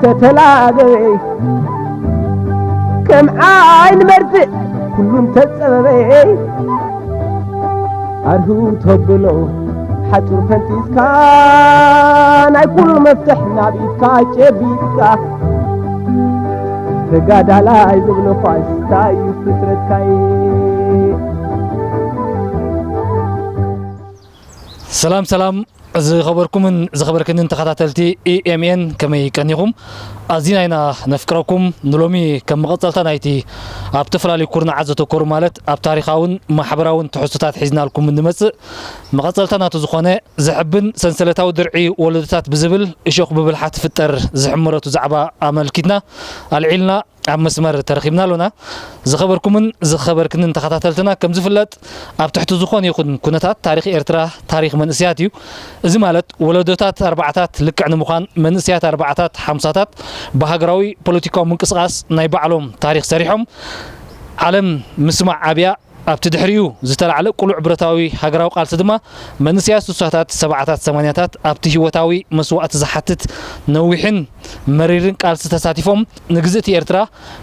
ተተላበበይ ከም ዓይን መርትዕ ኩሉም ተጸበበይ ኣርሁ ተብሎ ሓጹር ፈንጢስካ ናይ ኩሉ መፍትሕ ናብ ኢድካ ጨቢጥካ ተጋዳላይ ዝብሎ ኳስ ታዩ ፍጥረትካይ። ሰላም ሰላም ዝኸበርኩምን ዝኸበርክንን ተኸታተልቲ ኢኤምኤን ከመይ ቀኒኹም? ኣዚና ኢና ነፍቅረኩም። ንሎሚ ከም መቐጸልታ ናይቲ ኣብ ዝተፈላለዩ ኩርናዓት ዘተኮሩ ማለት ኣብ ታሪኻውን ማሕበራውን ትሕዝቶታት ሒዝናልኩም እንመጽእ መቐጸልታ ናቱ ዝኾነ ዘሕብን ሰንሰለታዊ ድርዒ ወለዶታት ብዝብል እሾኽ ብብልሓት ትፍጠር ዝሕመረቱ ዛዕባ ኣመልኪትና ኣልዒልና ኣብ መስመር ተረኺብና ኣሎና። ዝኸበርኩምን ዝኸበርክንን ተኸታተልትና፣ ከም ዝፍለጥ ኣብ ትሕቲ ዝኾነ ይኹን ኩነታት ታሪኽ ኤርትራ ታሪኽ መንእስያት እዩ። እዚ ማለት ወለዶታት ኣርባዓታት ልክዕ ንምዃን መንእስያት ኣርባዓታት ሓምሳታት ብሃገራዊ ፖለቲካዊ ምንቅስቓስ ናይ ባዕሎም ታሪኽ ሰሪሖም ዓለም ምስማዕ ኣብያ ኣብቲ ድሕሪኡ ዝተላዕለ ቅሉዕ ብረታዊ ሃገራዊ ቃልሲ ድማ መንእስያት ስሳታት ሰብዓታት ሰማንያታት ኣብቲ ህይወታዊ መስዋእቲ ዝሓትት ነዊሕን መሪርን ቃልሲ ተሳቲፎም ንግዝእቲ ኤርትራ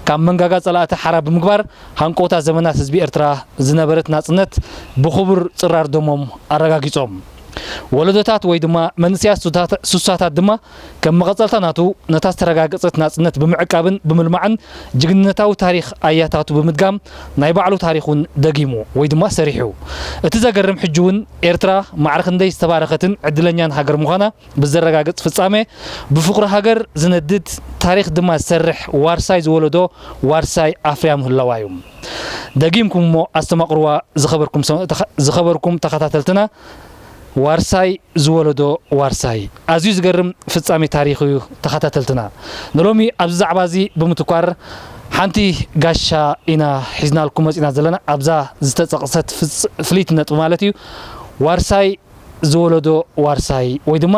ካብ መንጋጋ ጸላእቲ ሓራ ብምግባር ሃንቆታ ዘመናት ህዝቢ ኤርትራ ዝነበረት ናጽነት ብኽቡር ጽራር ደሞም ኣረጋጊጾም። ወለዶታት ወይ ድማ መንእስያት ሱሳታ- ሱሳታት ድማ ከም መቐጸልታ ናቱ ነታ ዝተረጋገጸት ናጽነት ብምዕቃብን ብምልማዕን ጅግንነታዊ ታሪኽ ኣያታቱ ብምድጋም ናይ ባዕሉ ታሪኽ እውን ደጊሙ ወይ ድማ ሰሪሑ። እቲ ዘገርም ሕጂ እውን ኤርትራ ማዕረ ክንደይ ዝተባረኸትን ዕድለኛን ሃገር ምዃና ብዘረጋግጽ ፍጻሜ ብፍቕሪ ሃገር ዝነድድ ታሪኽ ድማ ዝሰርሕ ዋርሳይ ዝወለዶ ዋርሳይ ኣፍርያ ምህላዋ እዩ። ደጊምኩም እሞ ኣስተማቕርዋ ዝኸበርኩም ሰ- ተኸ- ዝኸበርኩም ተኸታተልትና ዋርሳይ ዝወለዶ ዋርሳይ። ኣዝዩ ዝገርም ፍጻሜ ታሪኽ እዩ ተኸታተልትና። ንሎሚ ኣብዚ ዛዕባ እዚ ብምትኳር ሓንቲ ጋሻ ኢና ሒዝናልኩም መጺና ዘለና ኣብዛ ዝተጸቕሰት ፍጽ- ፍልይቲ ነጥቢ ማለት እዩ። ዋርሳይ ዝወለዶ ዋርሳይ ወይ ድማ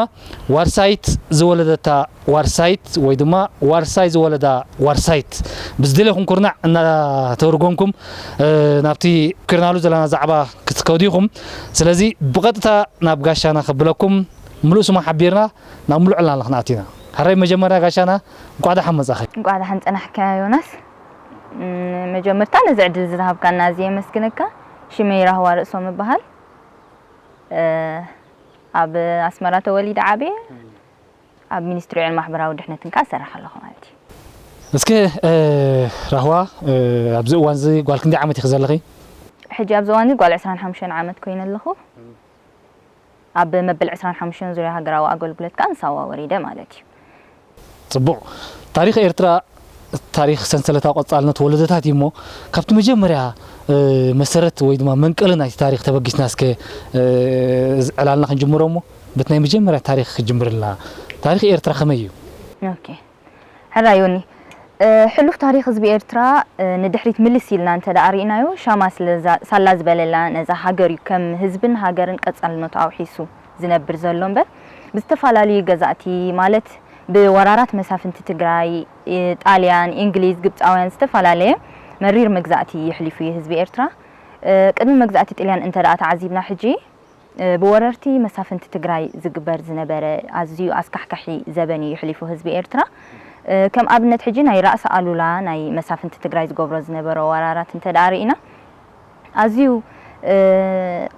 ዋርሳይት ዝወለደታ ዋርሳይት ወይ ድማ ዋርሳይ ዝወለዳ ዋርሳይት ብዝደለኹም ኩርናዕ እናተርጎምኩም ናብቲ ኪርናሉ ዘለና ዛዕባ ክትከዱ ኢኹም። ስለዚ ብቐጥታ ናብ ጋሻና ከብለኩም ምሉእ ስማ ሓቢርና ናብ ምሉእ ዕላልና ክንኣቱ ኢና። ሕራይ መጀመርያ ጋሻና እንቋዕ ደሓን መጻኺ። እንቋዕ ደሓን ጸናሕካ ዮናስ። መጀመርታ ነዚ ዕድል ዝሃብካና ኣዝየ የመስግነካ። ሽመይ ራህዋ ርእሶም እበሃል። ኣብ ኣስመራ ተወሊደ ዓብየ። ኣብ ሚኒስትሪ ዕዮን ማሕበራዊ ድሕነትን ከኣ እሰርሕ ኣለኹ ማለት እዩ። እስከ ራህዋ፣ ኣብዚ እዋን እዚ ጓል ክንደይ ዓመት ኢኺ ዘለኺ? ሕጂ ኣብዚ እዋን እዚ ጓል ዕስራን ሓሙሽተን ዓመት ኮይነ ኣለኹ። ኣብ መበል ዕስራን ሓሙሽተን ዙርያ ሃገራዊ ኣገልግሎት ከኣ ንሳዋ ወሪደ ማለት እዩ። ጽቡቕ። ታሪኽ ኤርትራ ታሪኽ ሰንሰለታዊ ቀጻልነት ወለዶታት እዩ እሞ፣ ካብቲ መጀመርያ መሰረት ወይ ድማ መንቀሊ ናይቲ ታሪኽ ተበጊስና እስከ ዕላልና ክንጅምሮ እሞ፣ በቲ ናይ መጀመርያ ታሪኽ ክጅምርልና። ታሪኽ ኤርትራ ከመይ እዩ? ኦኬ። ሕራይ ዮኒ፣ ሕሉፍ ታሪኽ ህዝቢ ኤርትራ ንድሕሪት ምልስ ኢልና እንተ ደኣ ርኢናዮ፣ ሻማ ስለ ዛ- ሳላ ዝበለላ ነዛ ሃገር እዩ ከም ህዝብን ሃገርን ቀጻልነቱ ኣውሒሱ ዝነብር ዘሎ እምበር፣ ብዝተፈላለዩ ገዛእቲ፣ ማለት ብወራራት መሳፍንቲ ትግራይ፣ ጣልያን፣ እንግሊዝ፣ ግብጻውያን ዝተፈላለየ መሪር መግዛእቲ የሕሊፉ እዩ ህዝቢ ኤርትራ። ቅድሚ መግዛእቲ ጥልያን እንተ ደኣ ተዓዚብና ሕጂ፣ ብወረርቲ መሳፍንቲ ትግራይ ዝግበር ዝነበረ ኣዝዩ ኣስካሕካሒ ዘበን እዩ የሕሊፉ ህዝቢ ኤርትራ። ከም ኣብነት ሕጂ ናይ ራእሲ ኣሉላ ናይ መሳፍንቲ ትግራይ ዝገብሮ ዝነበረ ወራራት እንተ ደኣ ርኢና፣ ኣዝዩ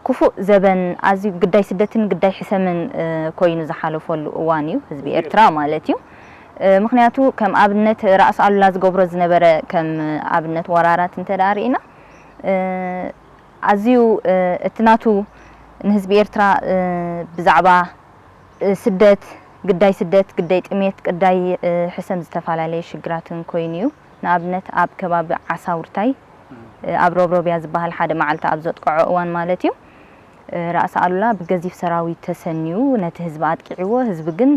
ክፉእ ዘበን፣ ኣዝዩ ግዳይ ስደትን ግዳይ ሕሰምን ኮይኑ ዝሓለፈሉ እዋን እዩ ህዝቢ ኤርትራ ማለት እዩ። ምኽንያቱ ከም ኣብነት ራእሲ ኣሉላ ዝገብሮ ዝነበረ ከም ኣብነት ወራራት እንተ ደኣ ርኢና፣ ኣዝዩ እቲ ናቱ ንህዝቢ ኤርትራ ብዛዕባ ስደት፣ ግዳይ ስደት፣ ግዳይ ጥሜት፣ ግዳይ ሕሰም ዝተፈላለየ ሽግራትን ኮይኑ እዩ። ንኣብነት ኣብ ከባቢ ዓሳውርታይ ኣብ ሮብሮብያ ዝበሃል ሓደ መዓልቲ ኣብ ዘጥቅዖ እዋን ማለት እዩ። ራእሲ ኣሉላ ብገዚፍ ሰራዊት ተሰንዩ ነቲ ህዝቢ ኣጥቂዕዎ፣ ህዝቢ ግን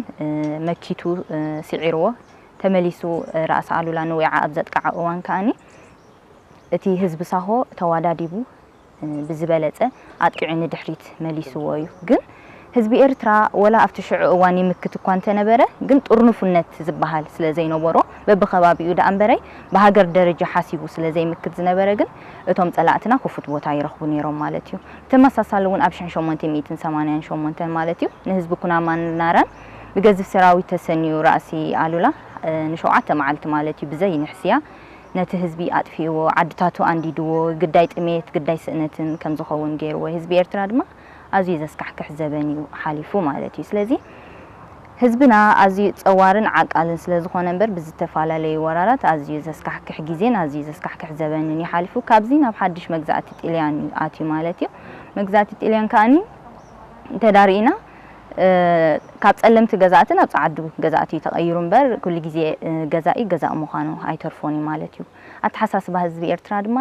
መኪቱ ስዒርዎ። ተመሊሱ ራእሲ ኣሉላ ንዊዓ ኣብ ዘጥቅዓ እዋን ከኣኒ እቲ ህዝቢ ሳሆ ተዋዳዲቡ ብዝበለጸ ኣጥቂዑ ንድሕሪት መሊስዎ እዩ። ግን ህዝቢ ኤርትራ ወላ ኣብቲ ሽዑ እዋን ይምክት እኳ እንተነበረ፣ ግን ጥርኑፍነት ዝበሃል ስለ ዘይነበሮ፣ በብኸባቢኡ ደኣ እምበረይ ብሃገር ደረጃ ሓሲቡ ስለ ዘይምክት ዝነበረ፣ ግን እቶም ጸላእትና ክፉት ቦታ ይረኽቡ ነይሮም ማለት እዩ። ብተመሳሳሊ እውን ኣብ ሽሕን ሸሞንተ ሚእትን ሰማንያን ሸሞንተን ማለት እዩ፣ ንህዝቢ ኩናማን ናራን ብገዝፍ ሰራዊት ተሰንዩ ራእሲ ኣሉላ ንሸውዓተ መዓልቲ ማለት እዩ ብዘይ ንሕስያ ነቲ ህዝቢ ኣጥፊእዎ፣ ዓድታቱ ኣንዲድዎ፣ ግዳይ ጥሜት ግዳይ ስእነትን ከም ዝኸውን ገይርዎ። ህዝቢ ኤርትራ ድማ ኣዝዩ ዘስካሕክሕ ዘበን እዩ ሓሊፉ ማለት እዩ። ስለዚ ህዝብና ኣዝዩ ጸዋርን ዓቃልን ስለ ዝኾነ እምበር ብዝተፈላለዩ ወራራት ኣዝዩ ዘስካሕክሕ ግዜን ኣዝዩ ዘስካሕክሕ ዘበንን እዩ ሓሊፉ። ካብዚ ናብ ሓድሽ መግዛእቲ ጥልያን እዩ ኣትዩ ማለት እዩ። መግዛእቲ ጥልያን ከኣኒ እንተዳርኢና ካብ ጸለምቲ ገዛእቲ ናብ ጸዓዱ ገዛእቲ እዩ ተቐይሩ እምበር ኩሉ ግዜ ገዛኢ ገዛእ ምዃኑ ኣይተርፎን እዩ ማለት እዩ። ኣተሓሳስባ ህዝቢ ኤርትራ ድማ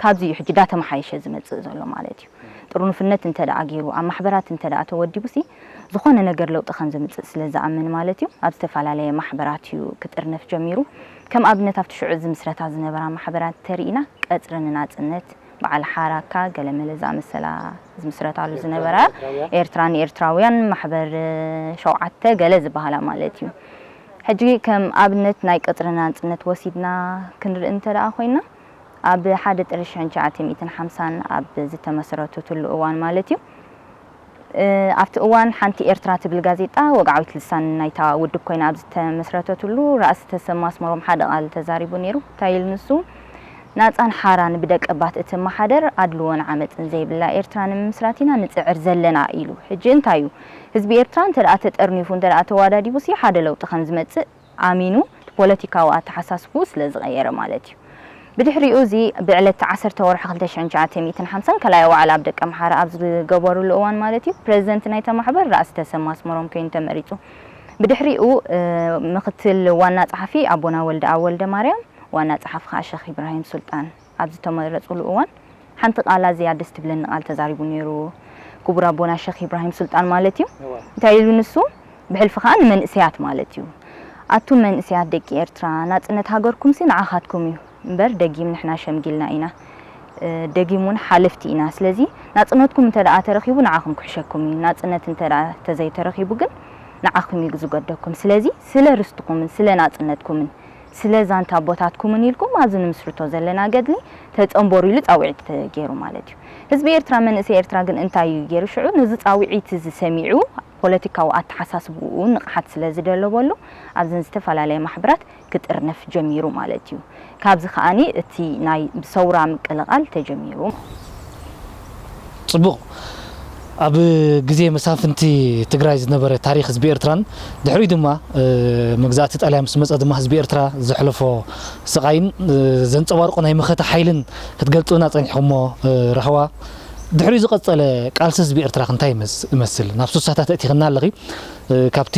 ካብዚ እዩ ሕጂ ዳተመሓየሸ ዝመጽእ ዘሎ ማለት እዩ። ጥርኑፍነት እንተ ደኣ ገይሩ ኣብ ማሕበራት እንተ ደኣ ተወዲቡ ሲ ዝኾነ ነገር ለውጢ ከም ዘምጽእ ስለ ዝኣምን ማለት እዩ። ኣብ ዝተፈላለየ ማሕበራት እዩ ክጥርነፍ ጀሚሩ። ከም ኣብነት ኣብቲ ሽዑ ዝምስረታ ዝነበራ ማሕበራት ተሪኢና ቀጽሪ ንናጽነት በዓል ሓራካ ገለመለ ዝኣመሰላ ዝምስረታሉ ዝነበራ ኤርትራ ንኤርትራውያን ማሕበር ሸውዓተ ገለ ዝበሃላ ማለት እዩ። ሕጂ ከም ኣብነት ናይ ቀጽሪ ናጽነት ወሲድና ክንርኢ እንተ ደኣ ኮይና ኣብ ሓደ ጥሪ ሽሕን ትሽዓተ ሚእትን ሓምሳን ኣብ ዝተመሰረተትሉ እዋን ማለት እዩ። ኣብቲ እዋን ሓንቲ ኤርትራ ትብል ጋዜጣ ወግዓዊት ልሳን ናይታ ውድብ ኮይና ኣብ ዝተመስረተትሉ ራእሲ ተሰማ ኣስመሮም ሓደ ቃል ተዛሪቡ ነይሩ። እንታይ ኢሉ ንሱ? ናጻን ሓራን ብደቀባት እትመሓደር ኣድልዎን ዓመጽን ዘይብላ ኤርትራ ንምምስራት ኢና ንጽዕር ዘለና ኢሉ። ሕጂ እንታይ እዩ? ህዝቢ ኤርትራ እንተ ደኣ ተጠርኒፉ፣ እንተ ደኣ ተዋዳዲቡ ሲ ሓደ ለውጢ ከም ዝመጽእ ኣሚኑ እቲ ፖለቲካዊ ኣተሓሳስብኡ ስለ ዝቐየረ ማለት እዩ። ብድሕሪኡ እዚ ብዕለት ዓሰርተ ወርሒ ክልተ ሽሕን ትሽዓተ ሚእትን ሓምሳን ካልኣይ ዋዕላ ኣብ ደቀምሓረ ኣብ ዝገበሩሉ እዋን ማለት እዩ፣ ፕረዚደንት ናይታ ማሕበር ራእሲ ተሰማ ኣስመሮም ኮይኑ ተመሪጹ። ብድሕሪኡ ምክትል ዋና ጸሓፊ ኣቦና ወልደኣብ ወልደማርያም፣ ዋና ጸሓፊ ከኣ ሸኽ ኢብራሂም ሱልጣን ኣብ ዝተመረጹሉ እዋን ሓንቲ ቃል ኣዝያ ደስ ትብለኒ ቃል ተዛሪቡ ነይሩ። ክቡር ኣቦና ሸኽ ኢብራሂም ሱልጣን ማለት እዩ። እንታይ ኢሉ ንሱ? ብሕልፊ ከኣ ንመንእሰያት ማለት እዩ። ኣቱም መንእሰያት ደቂ ኤርትራ፣ ናጽነት ሃገርኩምሲ ንዓኻትኩም እዩ እምበር ደጊም ንሕና ሸምጊልና ኢና፣ ደጊም እውን ሓለፍቲ ኢና። ስለዚ ናጽነትኩም እንተ ደኣ ተረኺቡ ንዓኹም ክሕሸኩም እዩ። ናጽነት እንተ ደኣ ተዘይተረኺቡ ግን ንዓኹም እዩ ዝገደኩም። ስለዚ ስለ ርስትኹምን ስለ ናጽነትኩምን ስለ ዛንታ ኣቦታትኩምን ኢልኩም ኣብዚ ንምስርቶ ዘለና ገድሊ ተጸንበሩ ኢሉ ጻውዒት ገይሩ ማለት እዩ። ህዝቢ ኤርትራ፣ መንእሰይ ኤርትራ ግን እንታይ እዩ ገይሩ ሽዑ? ነዚ ጻውዒት እዚ ሰሚዑ ፖለቲካዊ ኣተሓሳስብኡ ንቕሓት ስለ ዝደለበሉ ኣብዘን ዝተፈላለያ ማሕበራት ክጥርነፍ ጀሚሩ ማለት እዩ። ካብዚ ከኣኒ እቲ ናይ ብሰውራ ምቅልቓል ተጀሚሩ። ጽቡቕ። ኣብ ግዜ መሳፍንቲ ትግራይ ዝነበረ ታሪኽ ህዝቢ ኤርትራን ድሕሪኡ ድማ መግዛእቲ ጣልያን ምስ መጸ ድማ ህዝቢ ኤርትራ ዘሕለፎ ስቓይን ዘንጸባርቆ ናይ መኸተ ሓይልን ክትገልጹና ጸኒሕኩሞ ራህዋ። ድሕሪኡ ዝቐጸለ ቃልሲ ህዝቢ ኤርትራ እንታይ ይመስል? ናብ ሱሳታት ኣእቲኽና ኣለኺ። ካብቲ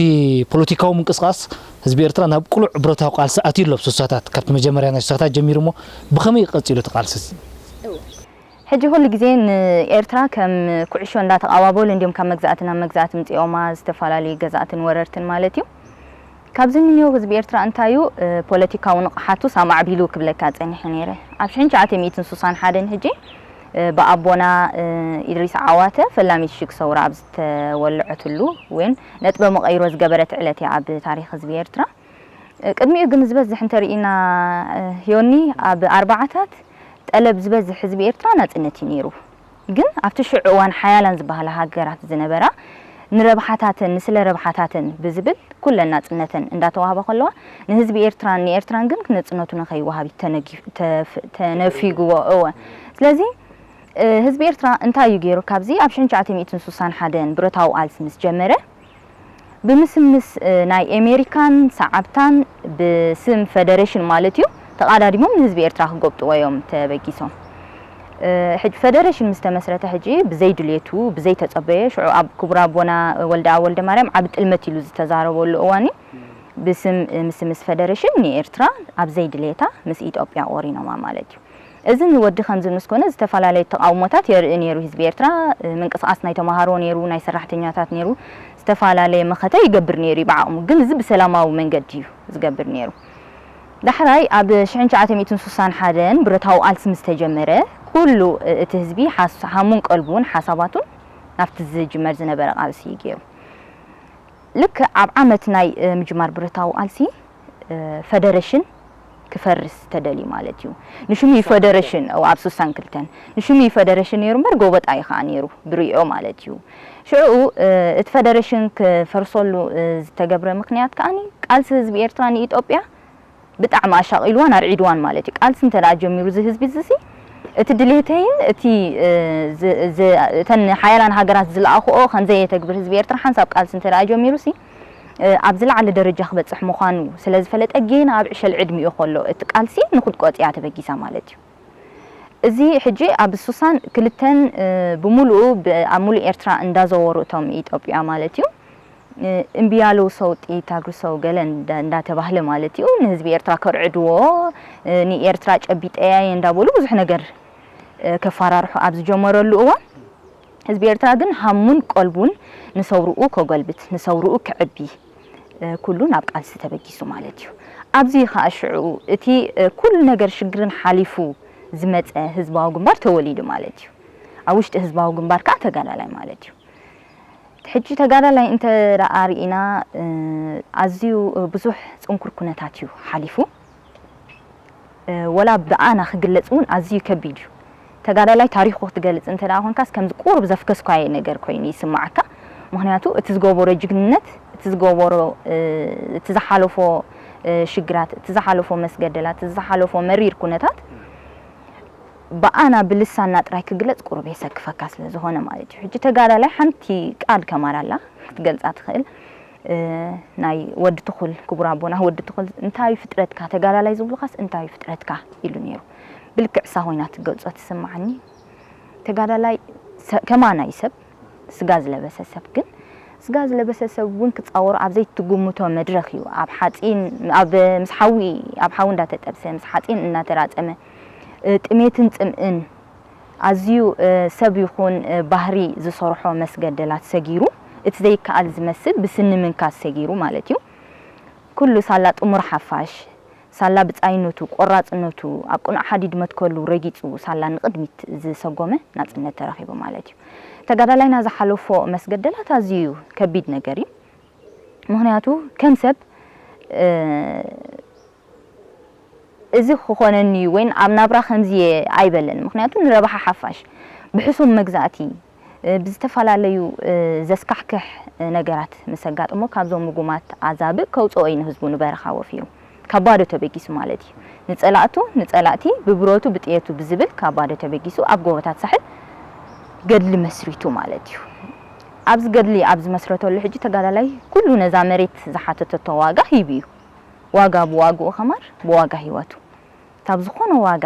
ፖለቲካዊ ምንቅስቓስ ህዝቢ ኤርትራ ናብ ቅሉዕ ብረታዊ ቃልሲ ኣትዩ ኣሎ። ሱሳታት ካብቲ መጀመርያ ናይ ሱሳታት ጀሚሩ እሞ ብኸመይ ቀጺሉ እቲ ቃልሲ? ሕጂ ኩሉ ግዜ ንኤርትራ ከም ኩዕሾ እንዳተቓባበሉ እንዲዮም ካብ መግዛእቲ ናብ መግዛእቲ ምጽኦማ፣ ዝተፈላለዩ ገዛእትን ወረርትን ማለት እዩ። ካብዚ ንንየው ህዝቢ ኤርትራ እንታይ እዩ ፖለቲካዊ ንቕሓቱስ ኣማዕቢሉ ክብለካ ጸኒሐ ነይረ። ኣብ ሽሕን ትሽዓተ ሚእትን ሱሳን ሓደን ሕጂ ብኣቦና ኢድሪስ ዓዋተ ፈላሚት ሽግ ሰውራ ኣብ ዝተወልዐትሉ ወይን ነጥበ መቐይሮ ዝገበረት ዕለት እያ ኣብ ታሪኽ ህዝቢ ኤርትራ። ቅድሚኡ ግን ዝበዝሕ እንተርኢና ዮኒ ኣብ ኣርባዓታት ጠለብ ዝበዝሕ ህዝቢ ኤርትራ ናጽነት እዩ ነይሩ። ግን ኣብቲ ሽዑ እዋን ሓያላን ዝበሃላ ሃገራት ዝነበራ ንረብሓታተን ንስለ ረብሓታተን ብዝብል ኩለን ናጽነተን እንዳተዋህባ ከለዋ ንህዝቢ ኤርትራን ንኤርትራን ግን ነጽነቱ ንኸይወሃብ ተነጊፍ- ተፍ- ተነፊግዎ እወ ስለዚ ህዝቢ ኤርትራ እንታይ እዩ ገይሩ ካብዚ ኣብ ሽሕን ትሽዓተ ሚእትን ሱሳን ሓደን ብረታዊ ቃልሲ ምስ ጀመረ ብምስምስ ናይ ኤሜሪካን ሰዓብታን ብስም ፈደረሽን ማለት እዩ ተቓዳዲሞም ንህዝቢ ኤርትራ ክጎብጥዎ እዮም ተበጊሶም። ሕጂ ፈደረሽን ምስ ተመስረተ ሕጂ ብዘይ ድሌቱ ብዘይ ተጸበየ ሽዑ ኣብ ክቡር ኣቦና ወልደ ኣብ ወልደ ማርያም ዓቢ ጥልመት ኢሉ ዝተዛረበሉ እዋን እዩ። ብስም ምስምስ ፈደረሽን ንኤርትራ ኣብ ዘይ ድሌታ ምስ ኢትዮጵያ ቆሪኖማ ማለት እዩ። እዚ ንወዲ ከምዚ ምስ ኮነ ዝተፈላለዩ ተቓውሞታት የርኢ ነይሩ ህዝቢ ኤርትራ። ምንቅስቓስ ናይ ተማሃሮ ነይሩ፣ ናይ ሰራሕተኛታት ነይሩ፣ ዝተፈላለየ መኸተ ይገብር ነይሩ እዩ ብዓቕሙ። ግን እዚ ብሰላማዊ መንገዲ እዩ ዝገብር ነይሩ። ዳሕራይ ኣብ ሽሕን ትሽዓተ ሚእትን ሱሳን ሓደን ብረታዊ ቃልሲ ምስ ተጀመረ ኩሉ እቲ ህዝቢ ሓስ- ሃሙን ቀልቡን ሓሳባቱን ናብቲ ዝጅመር ዝነበረ ቃልሲ እዩ ገይሩ። ልክዕ ኣብ ዓመት ናይ ምጅማር ብረታዊ ቃልሲ ፈደረሽን ክፈርስ ተደልዩ ማለት እዩ። ንሽሙ እዩ ፈደረሽን፣ ኣብ ሱሳን ክልተን ንሽሙ እዩ ፈደረሽን ነይሩ እምበር ጎበጣ እዩ ከዓ ነይሩ ብሪኦ ማለት እዩ። ሽዑ እቲ ፈደረሽን ክፈርሰሉ ዝተገብረ ምክንያት ከዓ ቃልሲ ህዝቢ ኤርትራ ንኢትዮጵያ ብጣዕሚ ኣሻቒልዋን ኣርዒድዋን ማለት እዩ። ቃልሲ እንተ ደኣ ጀሚሩ እዚ ህዝቢ እዚ ሲ እቲ ድሌተይን እቲ እተን ሓያላን ሃገራት ዝለኣኽኦ ከም ዘየተግብር ህዝቢ ኤርትራ ሓንሳብ ቃልሲ እንተ ደኣ ጀሚሩ ሲ ኣብ ዝለዓለ ደረጃ ክበጽሕ ምዃኑ ስለ ዝፈለጠ ጌና ኣብ ዕሸል ዕድሚኡ ከሎ እቲ ቃልሲ ንኽትቆጽ እያ ተበጊሳ ማለት እዩ። እዚ ሕጂ ኣብ ሱሳን ክልተን ብምሉኡ ኣብ ሙሉእ ኤርትራ እንዳዘወሩ እቶም ኢትዮጵያ ማለት እዩ እምቢ ያለው ሰው ጥይት አጉርሰው ገለ እንዳተባህለ ማለት እዩ ንህዝቢ ኤርትራ ከርዕድዎ ንኤርትራ ጨቢጠያ እንዳበሉ ብዙሕ ነገር ከፋራርሑ ኣብ ዝጀመረሉ እዋን ህዝቢ ኤርትራ ግን ሃሙን ቀልቡን ንሰውርኡ ከጎልብት ንሰውርኡ ክዕቢ ኩሉ ናብ ቃልሲ ተበጊሱ ማለት እዩ። ኣብዚ ከዓ ሽዑ እቲ ኩሉ ነገር ሽግርን ሓሊፉ ዝመፀ ህዝባዊ ግንባር ተወሊዱ ማለት እዩ። ኣብ ውሽጢ ህዝባዊ ግንባር ከዓ ተጋዳላይ ማለት እዩ። ሕጂ ተጋዳላይ እንተ ደኣ ርኢና ኣዝዩ ብዙሕ ፅንኩር ኩነታት እዩ ሓሊፉ። ወላ ብኣና ክግለፅ እውን ኣዝዩ ከቢድ እዩ። ተጋዳላይ ታሪኹ ክትገልፅ እንተ ደኣ ኮንካስ ከምዚ ቁሩብ ዘፍከስኳየ ነገር ኮይኑ ይስማዓካ። ምክንያቱ እቲ ዝገበሮ ጅግንነት፣ እቲ ዝገበሮ እቲ ዝሓለፎ ሽግራት፣ እቲ ዝሓለፎ መስገደላት፣ እቲ ዝሓለፎ መሪር ኩነታት ብኣና ብልሳና ጥራይ ክግለጽ ቁሩብ የሰክፈካ ስለ ዝኾነ ማለት እዩ። ሕጂ ተጋዳላይ ሓንቲ ቃል ከማን ኣላ ክትገልጻ ትኽእል። ናይ ወዲ ትኹል፣ ክቡር ኣቦና ወዲ ትኹል፣ "እንታይ እዩ ፍጥረትካ?" ተጋዳላይ ዝብሉኻስ "እንታይ እዩ ፍጥረትካ?" ኢሉ ነይሩ። ብልክዕ እሳ ኮይና ትገልጾ ትስምዓኒ። ተጋዳላይ ከማና እዩ ሰብ፣ ስጋ ዝለበሰ ሰብ ግን ስጋ ዝለበሰ ሰብ እውን ክጻወሮ ኣብ ዘይትግምቶ መድረኽ እዩ ኣብ ሓጺን ኣብ ምስ ሓዊ ኣብ ሓዊ እንዳተጠብሰ ምስ ሓጺን እናተራጸመ ጥሜትን ጽምእን ኣዝዩ ሰብ ይኹን ባህሪ ዝሰርሖ መስገደላት ሰጊሩ እቲ ዘይከኣል ዝመስል ብስኒ ምንካስ ሰጊሩ ማለት እዩ። ኩሉ ሳላ ጥሙር ሓፋሽ ሳላ ብጻይነቱ፣ ቆራጽነቱ፣ ኣብ ቅኑዕ ሓዲድ መትከሉ ረጊጹ ሳላ ንቕድሚት ዝሰጎመ ናጽነት ተረኺቡ ማለት እዩ። ተጋዳላይና ዝሓለፎ መስገደላት ኣዝዩ ከቢድ ነገር እዩ። ምኽንያቱ ከም ሰብ እዚ ክኾነኒ እዩ ወይ ኣብ ናብራ ከምዚ እየ ኣይበለን። ምኽንያቱ ንረብሓ ሓፋሽ ብሕሱም መግዛእቲ ብዝተፈላለዩ ዘስካሕክሕ ነገራት ምስ ኣጋጥሞ ካብዞም ምጉማት ኣዛብእ ከውፅኦ እዩ ንህዝቡ ንበረኻ ወፊሩ ካብ ባዶ ተበጊሱ ማለት እዩ። ንፀላእቱ ንፀላእቲ ብብረቱ ብጥየቱ ብዝብል ካብ ባዶ ተበጊሱ ኣብ ጎቦታት ሳሕል ገድሊ መስሪቱ ማለት እዩ። ኣብዚ ገድሊ ኣብ ዝመስረተሉ ሕጂ ተጋዳላይ ኩሉ ነዛ መሬት ዝሓተተቶ ዋጋ ሂቡ እዩ። ዋጋ ብዋግኡ ከማር ብዋጋ ህይወቱ ካብ ዝኾነ ዋጋ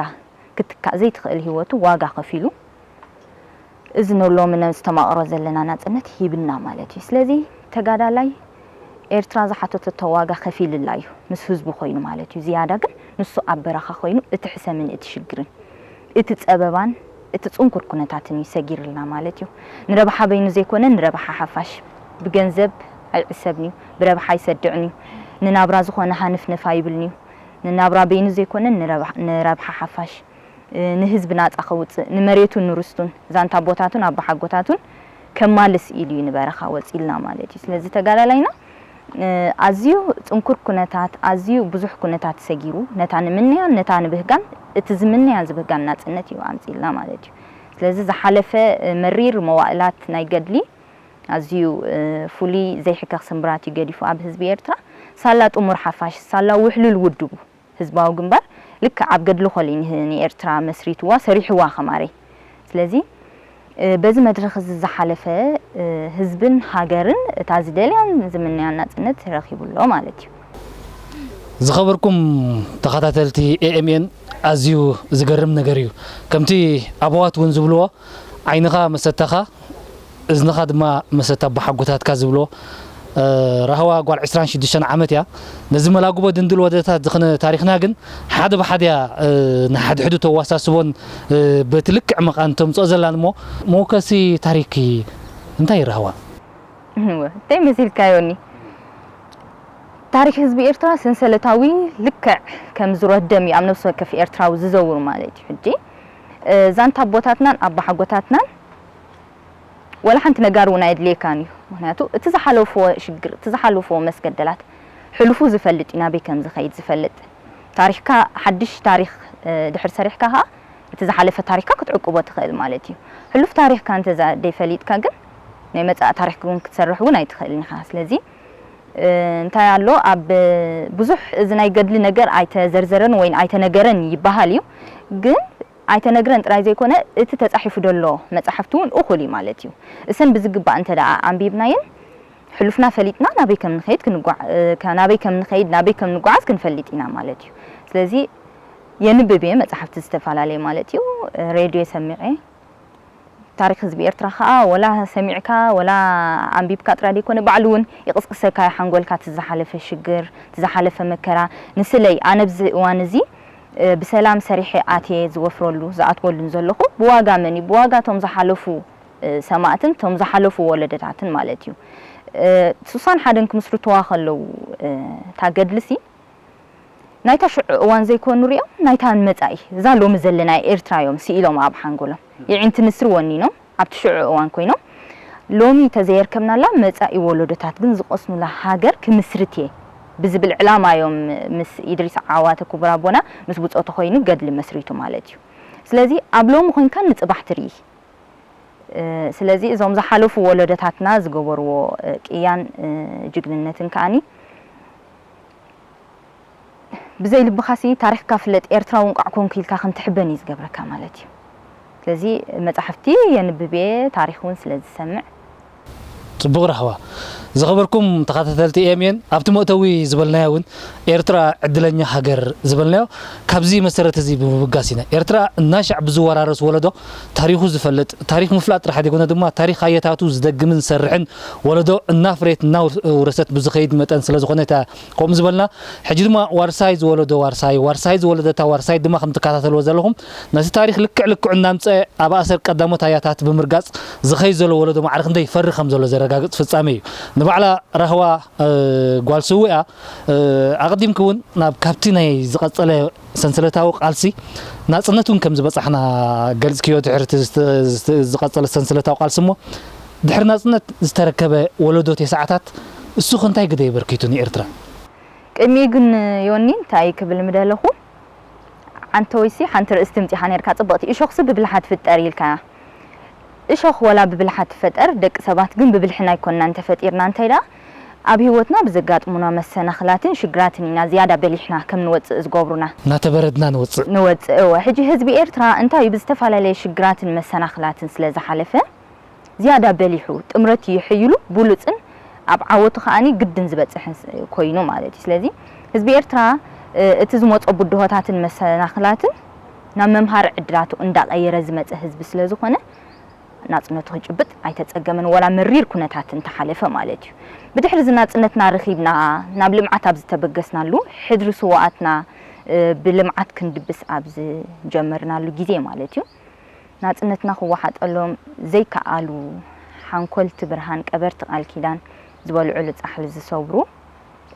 ክትካእ ዘይትኽእል ህይወቱ ዋጋ ከፊሉ እዚ ንሎሚ ነስተማቕሮ ዘለና ናጽነት ሂብና ማለት እዩ። ስለዚ ተጋዳላይ ኤርትራ ዝሓተተቶ ዋጋ ከፊልላ እዩ ምስ ህዝቡ ኮይኑ ማለት እዩ። ዝያዳ ግን ንሱ ኣብ በረኻ ኮይኑ እቲ ሕሰምን እቲ ሽግርን እቲ ጸበባን እቲ ጽንኩር ኩነታትን እዩ ሰጊርልና ማለት እዩ። ንረብሓ በይኑ ዘይኮነ ንረብሓ ሓፋሽ ብገንዘብ ኣይዕሰብን እዩ፣ ብረብሓ ኣይሰድዕን እዩ፣ ንናብራ ዝኾነ ሃንፍንፍ ኣይብልን እዩ። ንናብራ በይኑ ዘይኮነ ንረብሓ ሓፋሽ ንህዝቢ ናፃ ከውፅእ ንመሬቱን ንርስቱን ዛንታ ኣቦታቱን ኣባሓጎታቱን ከማልስ ኢሉ እዩ ንበረኻ ወፂልና ማለት እዩ። ስለዚ ተጋዳላይና ኣዝዩ ፅንኩር ኩነታት ኣዝዩ ብዙሕ ኩነታት ሰጊሩ ነታ ንምንያን ነታ ንብህጋን እቲ ዝምንያን ዝብህጋን ናፅነት እዩ ኣምፂልና ማለት እዩ። ስለዚ ዝሓለፈ መሪር መዋእላት ናይ ገድሊ ኣዝዩ ፍሉይ ዘይሕከኽ ስምብራት እዩ ገዲፉ ኣብ ህዝቢ ኤርትራ። ሳላ ጥሙር ሓፋሽ ሳላ ውሕሉል ውድቡ ህዝባዊ ግንባር ልክዕ ኣብ ገድሊ ኮለኒ ንኤርትራ መስሪትዋ ሰሪሕዋ ከማረይ። ስለዚ በዚ መድረኽ እዚ ዝሓለፈ ህዝብን ሃገርን እታ ዝደልያን ዝምነያን ናጽነት ረኺቡ ኣሎ ማለት እዩ። ዝኸበርኩም ተኸታተልቲ ኤኤምኤን ኣዝዩ ዝገርም ነገር እዩ። ከምቲ ኣቦዋት እውን ዝብልዎ ዓይንኻ መሰታኻ እዝንኻ ድማ መሰታ ኣቦሓጎታትካ ዝብሎ ራህዋ ጓል ዕስራን ሽዱሽተን ዓመት እያ። ነዚ መላጉቦ ድንድል ወደታት ዝኽነ ታሪኽና ግን ሓደ ብሓደ እያ ንሓድሕዱ ተዋሳስቦን በቲ ልክዕ መቓን ተምፅኦ ዘላን እሞ መወከሲ ታሪክ እንታይ እዩ ራህዋ? እወ እንታይ መሲልካዮኒ? ታሪክ ህዝቢ ኤርትራ ሰንሰለታዊ ልክዕ ከም ዝረደም እዩ ኣብ ነፍሲ ወከፍ ኤርትራዊ ዝዘውር ማለት እዩ። ሕጂ ዛንታ ኣቦታትናን ኣባሓጎታትናን ወላ ሓንቲ ነጋር እውን ኣየድልየካን እዩ። ምክንያቱ እቲ ዝሓለፍዎ ሽግር እቲ ዝሓለፍዎ መስገደላት ሕሉፉ ዝፈልጥ እዩ ናበይ ከም ዝኸይድ ዝፈልጥ። ታሪኽካ፣ ሓድሽ ታሪኽ ድሕር ሰሪሕካ ኸዓ እቲ ዝሓለፈ ታሪኽካ ክትዕቅቦ ትኽእል ማለት እዩ። ሕሉፍ ታሪኽካ እንተዘይፈሊጥካ ግን ናይ መጻኢ ታሪኽ እውን ክትሰርሕ እውን ኣይትኽእልን ኢኻ። ስለዚ እንታይ ኣሎ ኣብ ብዙሕ እዚ ናይ ገድሊ ነገር ኣይተዘርዘረን ወይ ኣይተነገረን ይበሃል እዩ። ግን ኣይተነግረን ጥራይ ዘይኮነ እቲ ተጻሒፉ ዘሎ መጻሕፍቲ እውን እኹል እዩ ማለት እዩ። እሰን ብዝግባእ እንተ ደኣ ኣንቢብናየን ሕሉፍና ፈሊጥና ናበይ ከም ንኸይድ ክንጓ ናበይ ከም ንኸይድ ናበይ ከም ንጓዓዝ ክንፈልጥ ኢና ማለት እዩ። ስለዚ የንብብ እየ መጻሕፍቲ ዝተፈላለየ ማለት እዩ። ሬድዮ ሰሚዐ ታሪኽ ህዝቢ ኤርትራ ኸኣ ወላ ሰሚዕካ ወላ ኣንቢብካ ጥራይ ዘይኮነ ባዕሉ እውን ይቕስቅሰካ ሓንጎልካ እቲ ዝሓለፈ ሽግር እቲ ዝሓለፈ መከራ። ንስለይ ኣነ ኣብዚ እዋን እዚ ብሰላም ሰሪሐ ኣትየ ዝወፍረሉ ዝኣትወሉን ዘለኹ ብዋጋ መን እዩ? ብዋጋ እቶም ዝሓለፉ ሰማእትን እቶም ዝሓለፉ ወለደታትን ማለት እዩ። ሱሳን ሓደን ክምስርትዋ ከለዉ እታ ገድልሲ ናይታ ሽዑ እዋን ዘይኮኑ ሪኦም ናይታ ንመጻኢ እዛ ሎሚ ዘለና ኤርትራ እዮም ስኢሎም ኣብ ሓንጎሎም የዒንቲ ንስሪ ወኒኖም ኣብቲ ሽዑ እዋን ኮይኖም ሎሚ ተዘየርከብናላ መጻኢ ወለዶታት ግን ዝቐስኑላ ሃገር ክምስርት እየ ብዝብል ዕላማ እዮም ምስ ኢድሪስ ዓዋተ ክቡር ኣቦና ምስ ብጾቱ ኮይኑ ገድሊ መስሪቱ ማለት እዩ። ስለዚ ኣብ ሎሚ ኮይንካ ንጽባሕ ትርኢ። ስለዚ እዞም ዝሓለፉ ወለዶታትና ዝገበርዎ ቅያን ጅግንነትን ከኣኒ ብዘይ ልብኻሲ ታሪኽካ ፍለጥ ኤርትራዊ እንቋዕ ኮንኩ ኢልካ ከም ትሕበን እዩ ዝገብረካ ማለት እዩ። ስለዚ መጻሕፍቲ የንብብ እየ፣ ታሪኽ እውን ስለ ዝሰምዕ። ጽቡቕ ራህዋ። ዝኸበርኩም ተኸታተልቲ ኤምኤን ኣብቲ መእተዊ ዝበልናዮ እውን ኤርትራ ዕድለኛ ሃገር ዝበልናዮ ካብዚ መሰረት እዚ ብምብጋስ ኢና። ኤርትራ እናሻዕ ብዝወራረስ ወለዶ ታሪኹ ዝፈልጥ፣ ታሪኽ ምፍላጥ ጥራሕ ዘይኮነ ድማ ታሪኽ ኣየታቱ ዝደግምን ዝሰርሕን ወለዶ እናፍረየት እናውረሰት ብዝኸይድ መጠን ስለ ዝኾነ እታ ከምኡ ዝበልና ሕጂ ድማ ዋርሳይ ዝወለዶ ዋርሳይ ዋርሳይ ዝወለደታ ዋርሳይ ድማ ከም ትከታተልዎ ዘለኹም ነቲ ታሪኽ ልክዕ ልክዑ እናምፀ ኣብ ኣሰር ቀዳሞት ኣያታት ብምርጋፅ ዝኸይ ዘሎ ወለዶ ማዕረ ክንደይ ይፈሪ ከም ዘሎ ዘረጋግፅ ፍጻሜ እዩ። ንባዕላ ራህዋ ጓል ስውእ እያ። ኣቐዲምኪ እውን ናብ ካብቲ ናይ ዝቐጸለ ሰንሰለታዊ ቃልሲ ናጽነት እውን ከም ዝበጻሕና ገልጽክዮ ድሕሪ ዝቐጸለ ሰንሰለታዊ ቃልሲ እሞ ድሕሪ ናጽነት ዝተረከበ ወለዶ ተስዓታት እሱ ከ እንታይ ግደ የበርኪቱ ንኤርትራ? ቅድሚኡ ግን ዮኒ እንታይ ክብል ምደለኹ፣ ዓንተወይሲ ሓንቲ ርእስቲ ምጺኻ ነርካ ጽብቕቲ እሾኽሲ ብብልሓ ትፍጠር ኢልካያ። እሾኽ ወላ ብብልሓ ትፈጠር ደቂ ሰባት ግን ብብልሕና ኣይኮንናን ተፈጢርና እንታይ ደኣ ኣብ ህይወትና ብዘጋጥሙና መሰናኽላትን ሽግራትን ኢና ዝያዳ በሊሕና ከም ንወጽእ ዝገብሩና። እናተበረድና ንወጽእ። ንወጽእ እወ ሕጂ ህዝቢ ኤርትራ እንታይ እዩ ብዝተፈላለየ ሽግራትን መሰናኽላትን ስለ ዝሓለፈ ዝያዳ በሊሑ ጥምረት ይሕይሉ ብሉጽን ኣብ ዓወቱ ከኣኒ ግድን ዝበጽሕን ኮይኑ ማለት እዩ። ስለዚ ህዝቢ ኤርትራ እቲ ዝመጾ ብድሆታትን መሰናኽላትን ናብ መምሃሪ ዕድላቱ እንዳቐየረ ዝመጸ ህዝቢ ስለ ዝኾነ ናጽነቱ ክጭብጥ ኣይተጸገመን ወላ መሪር ኩነታት እንተሓለፈ ማለት እዩ። ብድሕሪ እዚ ናጽነትና ረኺብና ናብ ልምዓት ኣብ ዝተበገስናሉ ሕድሪ ስውኣትና ብልምዓት ክንድብስ ኣብ ዝጀመርናሉ ግዜ ማለት እዩ። ናጽነትና ክወሓጠሎም ዘይከኣሉ ሓንኮልቲ ብርሃን ቀበርቲ ቃል ኪዳን ዝበልዑሉ ጻሕሊ ዝሰብሩ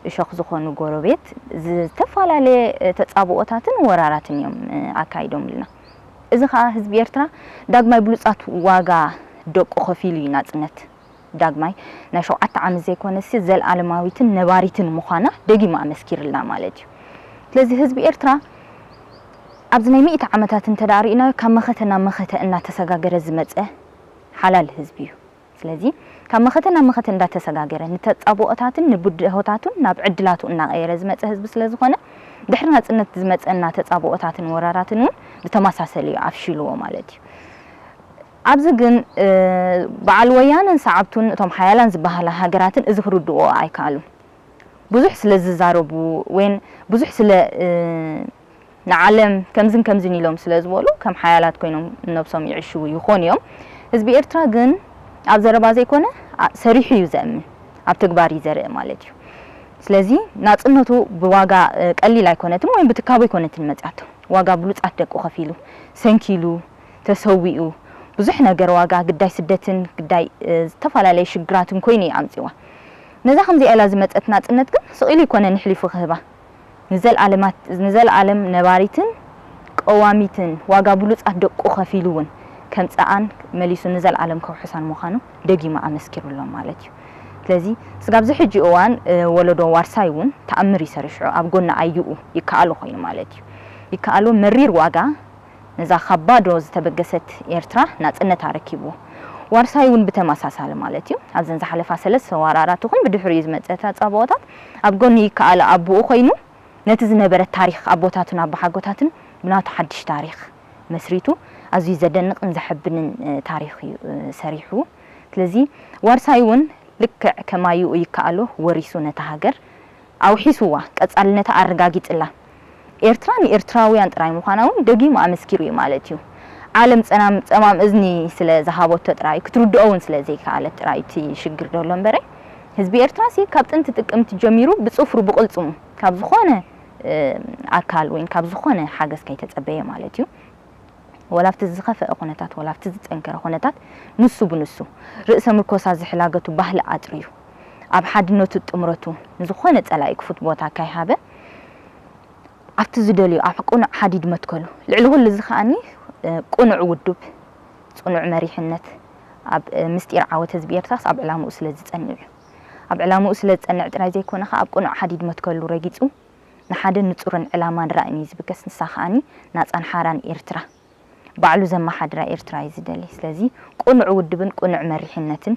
እሾኽ ዝኾኑ ጎረቤት ዝተፈላለየ ተጻብኦታትን ወራራትን እዮም ኣካይዶምልና። እዚ ኸኣ ህዝቢ ኤርትራ ዳግማይ ብሉጻት ዋጋ ደቁ ከፊሉ እዩ ናጽነት ዳግማይ ናይ ሸውዓተ ዓመት ዘይኮነሲ ዘልኣለማዊትን ነባሪትን ምዃና ደጊሙ ኣመስኪርልና ማለት እዩ። ስለዚ ህዝቢ ኤርትራ ኣብዚ ናይ ሚእቲ ዓመታት እንተ ደኣ ርኢናዮ ካብ መኸተ ናብ መኸተ እናተሰጋገረ ዝመጸ ሓላል ህዝቢ እዩ። ስለዚ ካብ መኸተ ናብ መኸተ እንዳተሰጋገረ ንተጻብኦታትን ንብድሆታቱን ናብ ዕድላቱ እናቐየረ ዝመጸ ህዝቢ ስለ ዝኾነ ድሕሪ ናጽነት ዝመጸና ተጻብኦታትን ወራራትን እውን ብተመሳሰሊ እዩ ኣፍሽልዎ ማለት እዩ። ኣብዚ ግን በዓል ወያነን ሰዓብቱን እቶም ሓያላን ዝበሃላ ሃገራትን እዚ ክርድእዎ ኣይከኣሉን። ብዙሕ ስለ ዝዛረቡ ወይን ብዙሕ ስለ ንዓለም ከምዝን ከምዝን ኢሎም ስለ ዝበሉ ከም ሓያላት ኮይኖም ነብሶም ይዕሽዉ ይኾኑ እዮም። ህዝቢ ኤርትራ ግን ኣብ ዘረባ ዘይኮነ ሰሪሑ እዩ ዘእምን፣ ኣብ ተግባር እዩ ዘርኢ ማለት እዩ። ስለዚ ናጽነቱ ብዋጋ ቀሊል ኣይኮነትን ወይም ብትካቦ ኣይኮነትን መጽያቶ። ዋጋ ብሉጻት ደቁ ከፊሉ፣ ሰንኪሉ፣ ተሰዊኡ፣ ብዙሕ ነገር ዋጋ ግዳይ ስደትን ግዳይ ዝተፈላለየ ሽግራትን ኮይኑ እዩ ኣምጺዋ። ነዛ ከምዚኣ ኢላ ዝመጸት ናጽነት ግን ስቕ ኢሉ ኣይኮነን ኣሕሊፉ ክህባ። ንዘልኣለማት ንዘልኣለም ነባሪትን ቀዋሚትን ዋጋ ብሉጻት ደቁ ከፊሉ እውን ከምጽኣን መሊሱ ንዘልኣለም ከውሕሳን ምዃኑ ደጊሙ ኣመስኪሩሎም ማለት እዩ። ስለዚ ስጋብ እዚ ሕጂ እዋን ወለዶ ዋርሳይ እውን ተኣምር እዩ ሰሪሑ፣ ኣብ ጎኒ ኣዩኡ ይከኣሎ ኮይኑ ማለት እዩ። ይከኣሎ መሪር ዋጋ ነዛ ካብ ባዶ ዝተበገሰት ኤርትራ ናጽነት ኣረኪብዎ። ዋርሳይ እውን ብተመሳሳሊ ማለት እዩ። ኣብዘን ዝሓለፋ ሰለስተ ወራራት ይኹን ብድሕሪኡ ዝመጸ ተጻብኦታት ኣብ ጎኒ ይከኣሎ ኣቦኡ ኮይኑ ነቲ ዝነበረ ታሪኽ ኣቦታትን ኣቦሓጎታትን ብናቱ ሓድሽ ታሪኽ መስሪቱ ኣዝዩ ዘደንቕን ዘሐብንን ታሪኽ እዩ ሰሪሑ። ስለዚ ዋርሳይ እውን ልክዕ ከማይኡ ይከኣሎ ወሪሱ ነታ ሃገር ኣውሒስዋ፣ ቀጻልነታ ኣረጋጊጽላ። ኤርትራ ንኤርትራውያን ጥራይ ምዃና እውን ደጊሙ ኣመስኪሩ እዩ ማለት እዩ። ዓለም ጸናም ጸማም እዝኒ ስለ ዝሃበቶ ጥራይ ክትርድኦ እውን ስለ ዘይከኣለት ጥራይ እቲ ሽግር ደሎ እምበረ ህዝቢ ኤርትራ ሲ ካብ ጥንቲ ጥቅምቲ ጀሚሩ ብጽፍሩ ብቕልጽሙ ካብ ዝኾነ ኣካል ወይ ካብ ዝኾነ ሓገዝ ከይተጸበየ ማለት እዩ። ወላ ኣብቲ ዝኸፈአ ኩነታት ወላ ኣብቲ ዝጸንከረ ኩነታት ንሱ ብንሱ ርእሰ ምርኮሳ ዝሕላገቱ ባህሊ ኣጥርዩ ኣብ ሓድነቱ ጥምረቱ ንዝኾነ ጸላኢ ክፉት ቦታ ካይሃበ ኣብቲ ዝደልዩ ኣብ ቅኑዕ ሓዲድ መትከሉ ልዕሊ ኩሉ እዚ ከኣኒ ቅኑዕ ውዱብ ጽኑዕ መሪሕነት ኣብ ምስጢር ዓወት ህዝቢ ኤርትራስ ኣብ ዕላምኡ ስለ ዝጸንዕ እዩ። ኣብ ዕላምኡ ስለ ዝጸንዕ ጥራይ ዘይኮነ ከኣ ኣብ ቅኑዕ ሓዲድ መትከሉ ረጊጹ ንሓደ ንጹርን ዕላማን ራእይን እዩ ዝብገስ። ንሳ ከኣኒ ናጻን ሓራን ኤርትራ ባዕሉ ዘመሓድራ ኤርትራ እዩ ዝደሊ። ስለዚ ቅኑዕ ውድብን ቅኑዕ መሪሕነትን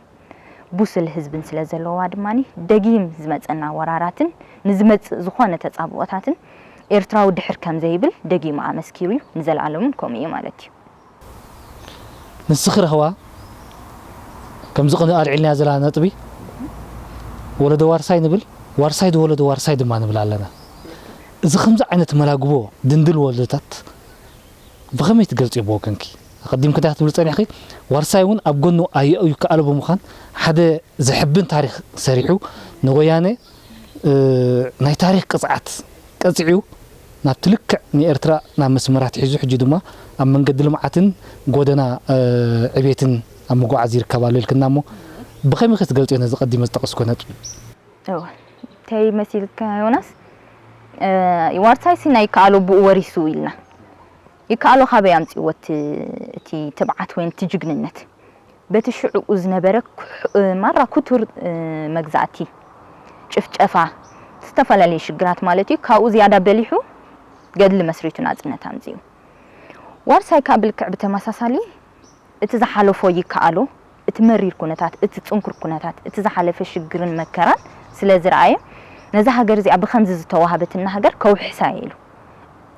ብሱል ህዝብን ስለ ዘለዋ ድማ ደጊም ዝመጸና ወራራትን ንዝመጽእ ዝኾነ ተጻብኦታትን ኤርትራዊ ድሕር ከም ዘይብል ደጊሙ ኣመስኪሩ እዩ። ንዘለኣለሙን ከምኡ እዩ ማለት እዩ። ንስኺ ረህዋ ከምዚ ቅድሚ ኣልዒልናያ ዘለና ነጥቢ ወለዶ ዋርሳይ ንብል፣ ዋርሳይ ዝወለዶ ዋርሳይ ድማ ንብል ኣለና። እዚ ከምዚ ዓይነት መላግቦ ድንድል ወለዶታት ብኸመይ ትገልጽዮ ብወገንኪ? ኣቐዲምኪ እንታይ ክትብል ጸኒሕኪ? ዋርሳይ እውን ኣብ ጎኑ ኣየኡ ይከኣሎ ብምዃን ሓደ ዘሕብን ታሪኽ ሰሪሑ ንወያነ ናይ ታሪኽ ቅጽዓት ቀጺዑ ናብቲ ልክዕ ንኤርትራ ናብ መስመር ኣትሒዙ ሕጂ ድማ ኣብ መንገዲ ልምዓትን ጎደና ዕቤትን ኣብ ምጉዓዝ ይርከብ ኣሎ ኢልክና እሞ ብኸመይ ክትገልጽዮ ነዚ ቀዲመ ዝጠቐስኩ ነጥቢ? እወ እንታይ መሲልካ ዮናስ ዋርሳይ ሲ ናይ ይከኣሎ ብኡ ወሪሱ ኢልና ይከኣሎ ካበይ ኣምጺእዎ እቲ ትብዓት ወይ እቲ ጅግንነት በቲ ሽዕኡ ዝነበረ ማራ ክቱር መግዛእቲ፣ ጭፍጨፋ፣ ዝተፈላለዩ ሽግራት ማለት እዩ። ካብኡ ዝያዳ በሊሑ ገድሊ መስሪቱ ናጽነት ኣምጺኡ። ዋርሳይ ከኣ ብልክዕ ብተመሳሳሊ እቲ ዝሓለፎ ይከኣሎ፣ እቲ መሪር ኩነታት፣ እቲ ጽንኩር ኩነታት፣ እቲ ዝሓለፈ ሽግርን መከራን ስለ ዝረኣየ ነዛ ሃገር እዚኣ ብኸምዚ ዝተዋህበትና ሃገር ከውሕሳ እየ ኢሉ።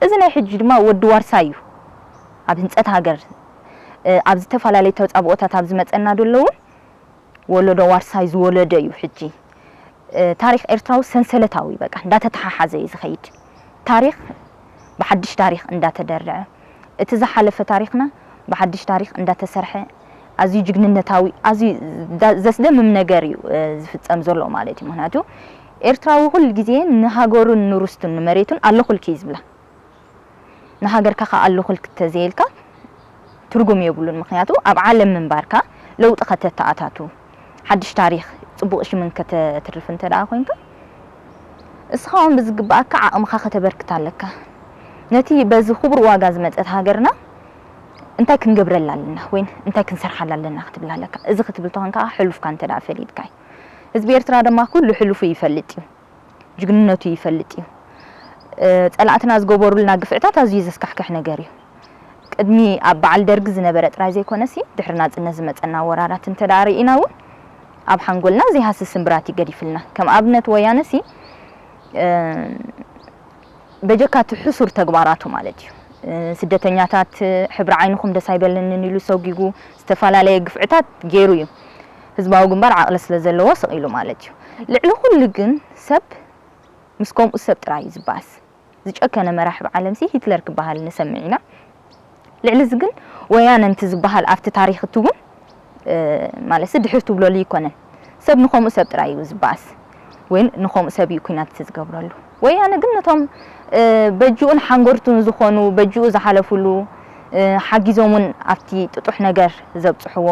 እዚ ናይ ሕጂ ድማ ወዲ ዋርሳይ እዩ ኣብ ህንጸት ሃገር ኣብ ዝተፈላለዩ ተጻብኦታት ኣብ ዝመጸና ደሎ እውን ወለዶ ዋርሳይ ዝወለደ እዩ ሕጂ ታሪኽ ኤርትራዊ ሰንሰለታዊ በቃ እንዳተተሓሓዘ እዩ ዝኸይድ ታሪኽ ብሓድሽ ታሪኽ እንዳተደርዐ እቲ ዝሓለፈ ታሪኽና ብሓድሽ ታሪኽ እንዳተሰርሐ ኣዝዩ ጅግንነታዊ ኣዝዩ ዘስደምም ነገር እዩ ዝፍጸም ዘሎ ማለት እዩ ምክንያቱ ኤርትራዊ ኩሉ ግዜ ንሃገሩን ንርስቱን ንመሬቱን ኣለኹልኪ እዩ ዝብላ ንሃገርካ ከኣ ኣለኹልኪ ተዘይልካ ትርጉም የብሉን ምኽንያቱ ኣብ ዓለም ምንባርካ ለውጢ ከተተኣታቱ ሓድሽ ታሪኽ ጽቡቕ ሽምን ከተትርፍ እንተ ደኣ ኮይንካ እስኻ እውን ብዝግብኣካ ዓቕምኻ ከተበርክት ኣለካ ነቲ በዚ ክቡር ዋጋ ዝመጸት ሃገርና እንታይ ክንገብረላ ኣለና ወይ እንታይ ክንሰርሓላ ኣለና ክትብል ኣለካ እዚ ክትብል ተኾንካ ሕሉፍካ እንተ ደኣ ፈሊጥካ እዩ ህዝቢ ኤርትራ ድማ ኩሉ ሕሉፉ ይፈልጥ እዩ ጅግንነቱ ይፈልጥ እዩ። ጸላእትና ዝገበሩልና ግፍዕታት ኣዝዩ ዘስካሕክሕ ነገር እዩ። ቅድሚ ኣብ በዓል ደርጊ ዝነበረ ጥራይ ዘይኮነሲ ድሕሪ ናጽነት ዝመጸና ወራራት እንተ ደኣ ርኢና እውን ኣብ ሓንጎልና ዘይሃስስ ስምብራት እዩ ገዲፍልና። ከም ኣብነት ወያነሲ በጀካ እቲ ሕሱር ተግባራቱ ማለት እዩ። ስደተኛታት ሕብሪ ዓይንኹም ደስ ኣይበለንን ኢሉ ሰጒጉ ዝተፈላለየ ግፍዕታት ገይሩ እዩ። ህዝባዊ ግንባር ዓቕሊ ስለ ዘለዎ ስቕ ኢሉ ማለት እዩ። ልዕሊ ኩሉ ግን ሰብ ምስ ከምኡ ሰብ ጥራይ እዩ ዝበኣስ። ዝጨከነ መራሒ ብዓለምሲ ሂትለር ክበሃል ንሰምዕ ኢና። ልዕሊ እዚ ግን ወያነ እንትዝበሃል ኣብቲ ታሪኽ እቲ እውን ማለትሲ ድሕር ትብለሉ ይኮነን። ሰብ ንኸምኡ ሰብ ጥራይ እዩ ዝበኣስ ወይ ንኸምኡ ሰብ እዩ ኩናት እቲ ዝገብረሉ። ወያነ ግን ነቶም በጅኡን ሓንጎርቱን ዝኾኑ በጅኡ ዝሓለፉሉ ሓጊዞም እውን ኣብቲ ጥጡሕ ነገር ዘብፅሕዎ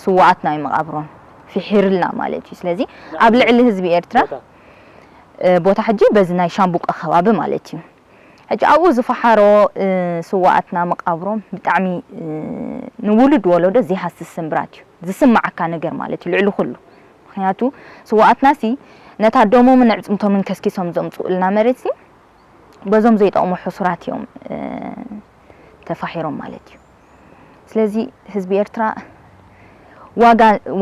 ስዋኣትና እዩ መቓብሮም ፊሒርልና ማለት እዩ። ስለዚ ኣብ ልዕሊ ህዝቢ ኤርትራ ቦታ ሕጂ በዚ ናይ ሻምቡቆ ከባቢ ማለት እዩ። ሕጂ ኣብኡ ዝፈሓሮ ስዋኣትና መቃብሮም ብጣዕሚ ንውሉድ ወለዶ ዘይሃስስ ስምብራት እዩ ዝስማዓካ ነገር ማለት እዩ ልዕሊ ኩሉ ምክንያቱ ስዋኣትናሲ ነታ ደሞምን ኣዕፅምቶምን ከስኪሶም ዘምፅኡልና መሬትሲ በዞም ዘይጠቕሙ ሕሱራት እዮም ተፋሒሮም ማለት እዩ። ስለዚ ህዝቢ ኤርትራ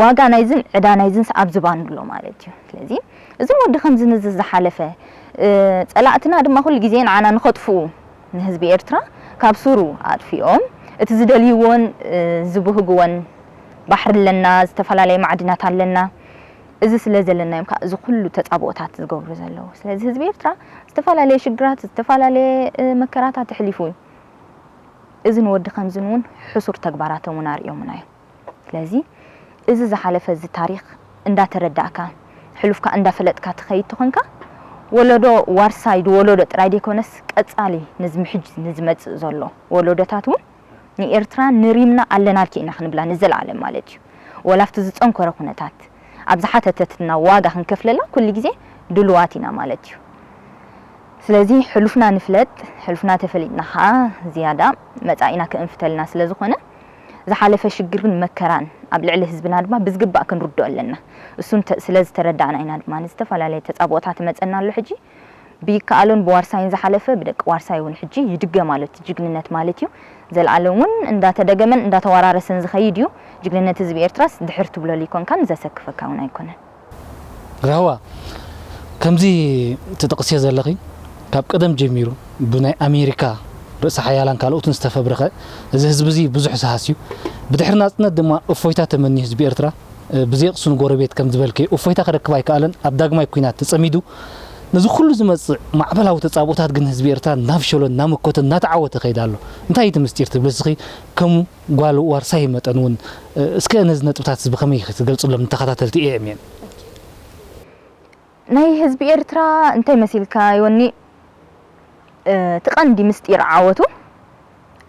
ዋጋ ናይዝን ዕዳ ናይዝንስ ኣብ ዝባኑ ኣሎ ማለት እዩ። ስለዚ እዚ ወዲ ከምዚ ንዚ ዝሓለፈ ፀላእትና ድማ ኩሉ ግዜ ንዓና ንኸጥፍኡ ንህዝቢ ኤርትራ ካብ ሱሩ ኣጥፊኦም እቲ ዝደልይዎን ዝብህግዎን ባሕሪ ኣለና፣ ዝተፈላለየ ማዕድናት ኣለና። እዚ ስለ ዘለና እዮም ከዓ እዚ ኩሉ ተፃብኦታት ዝገብሩ ዘለዉ። ስለዚ ህዝቢ ኤርትራ ዝተፈላለየ ሽግራት፣ ዝተፈላለየ መከራታት ኣሕሊፉ እዩ። እዚ ንወዲ ከምዝን እውን ሕሱር ተግባራቶም እውን ኣርእዮምና እዮም። ስለዚ እዚ ዝሓለፈ እዚ ታሪኽ እንዳተረዳእካ ሕሉፍካ እንዳፈለጥካ ትኸይድ ተኾንካ ወለዶ ዋርሳይ ድወለዶ ጥራይ ደይኮነስ ቀጻሊ ንዝምሕጅ ንዝመጽእ ዘሎ ወለዶታት እውን ንኤርትራ ንሪምና ኣለናልኪ ኢና ክንብላ ንዘለዓለም ማለት እዩ። ወላ ኣብቲ ዝጸንኮረ ኩነታት ኣብ ዝሓተተትና ዋጋ ክንከፍለላ ኩሉ ግዜ ድልዋት ኢና ማለት እዩ። ስለዚ ሕሉፍና ንፍለጥ፣ ሕሉፍና ተፈሊጥና ከዓ ዝያዳ መጻኢና ክእንፍተልና ስለ ዝኾነ ዝሓለፈ ሽግርን መከራን ኣብ ልዕሊ ህዝብና ድማ ብዝግባእ ክንርድኦ ኣለና። እሱ እንተ- ስለ ዝተረዳእና ኢና ድማ ንዝተፈላለየ ተጻብኦታት ይመጸና ኣሎ። ሕጂ ብይከኣሎን ብዋርሳይን ዝሓለፈ ብደቂ ዋርሳይ እውን ሕጂ ይድገም ኣሎ እቲ ጅግንነት ማለት እዩ። ዘለኣለም እውን እንዳተደገመን እንዳተወራረሰን ዝኸይድ እዩ። ጅግንነት ህዝቢ ኤርትራስ ድሕር ትብለሉ ይኮንካን ዘሰክፈካ እውን ኣይኮነን። ራህዋ ከምዚ ትጠቕስዮ ዘለኺ ካብ ቀደም ጀሚሩ ብናይ ኣሜሪካ ርእሰ ሓያላን ካልኦትን ዝተፈብረኸ እዚ ህዝቢ እዚ ብዙሕ ዝሃስዩ ብድሕሪ ናጽነት ድማ እፎይታ ተመንዩ ህዝቢ ኤርትራ ብዘየቕስኑ ጎረቤት ከም ዝበልከ እፎይታ ክረክብ ኣይከኣለን ኣብ ዳግማይ ኩናት ተጸሚዱ ነዚ ኩሉ ዝመጽእ ማዕበላዊ ተጻብኦታት ግን ህዝቢ ኤርትራ ናብ ሸሎ እናመከቶ እናተዓወተ ከይዳ ኣሎ እንታይ እቲ ምስጢር ትብል እስኺ ከም ጓል ዋርሳይ መጠን እውን እስከ ነዚ ነጥብታት እዚ ብኸመይ ክትገልጽሎም ንተኸታተልቲ ኤ ኤም ኤን ናይ ህዝቢ ኤርትራ እንታይ መሲልካ ይወኒ እቲ ቀንዲ ምስጢር ዓወቱ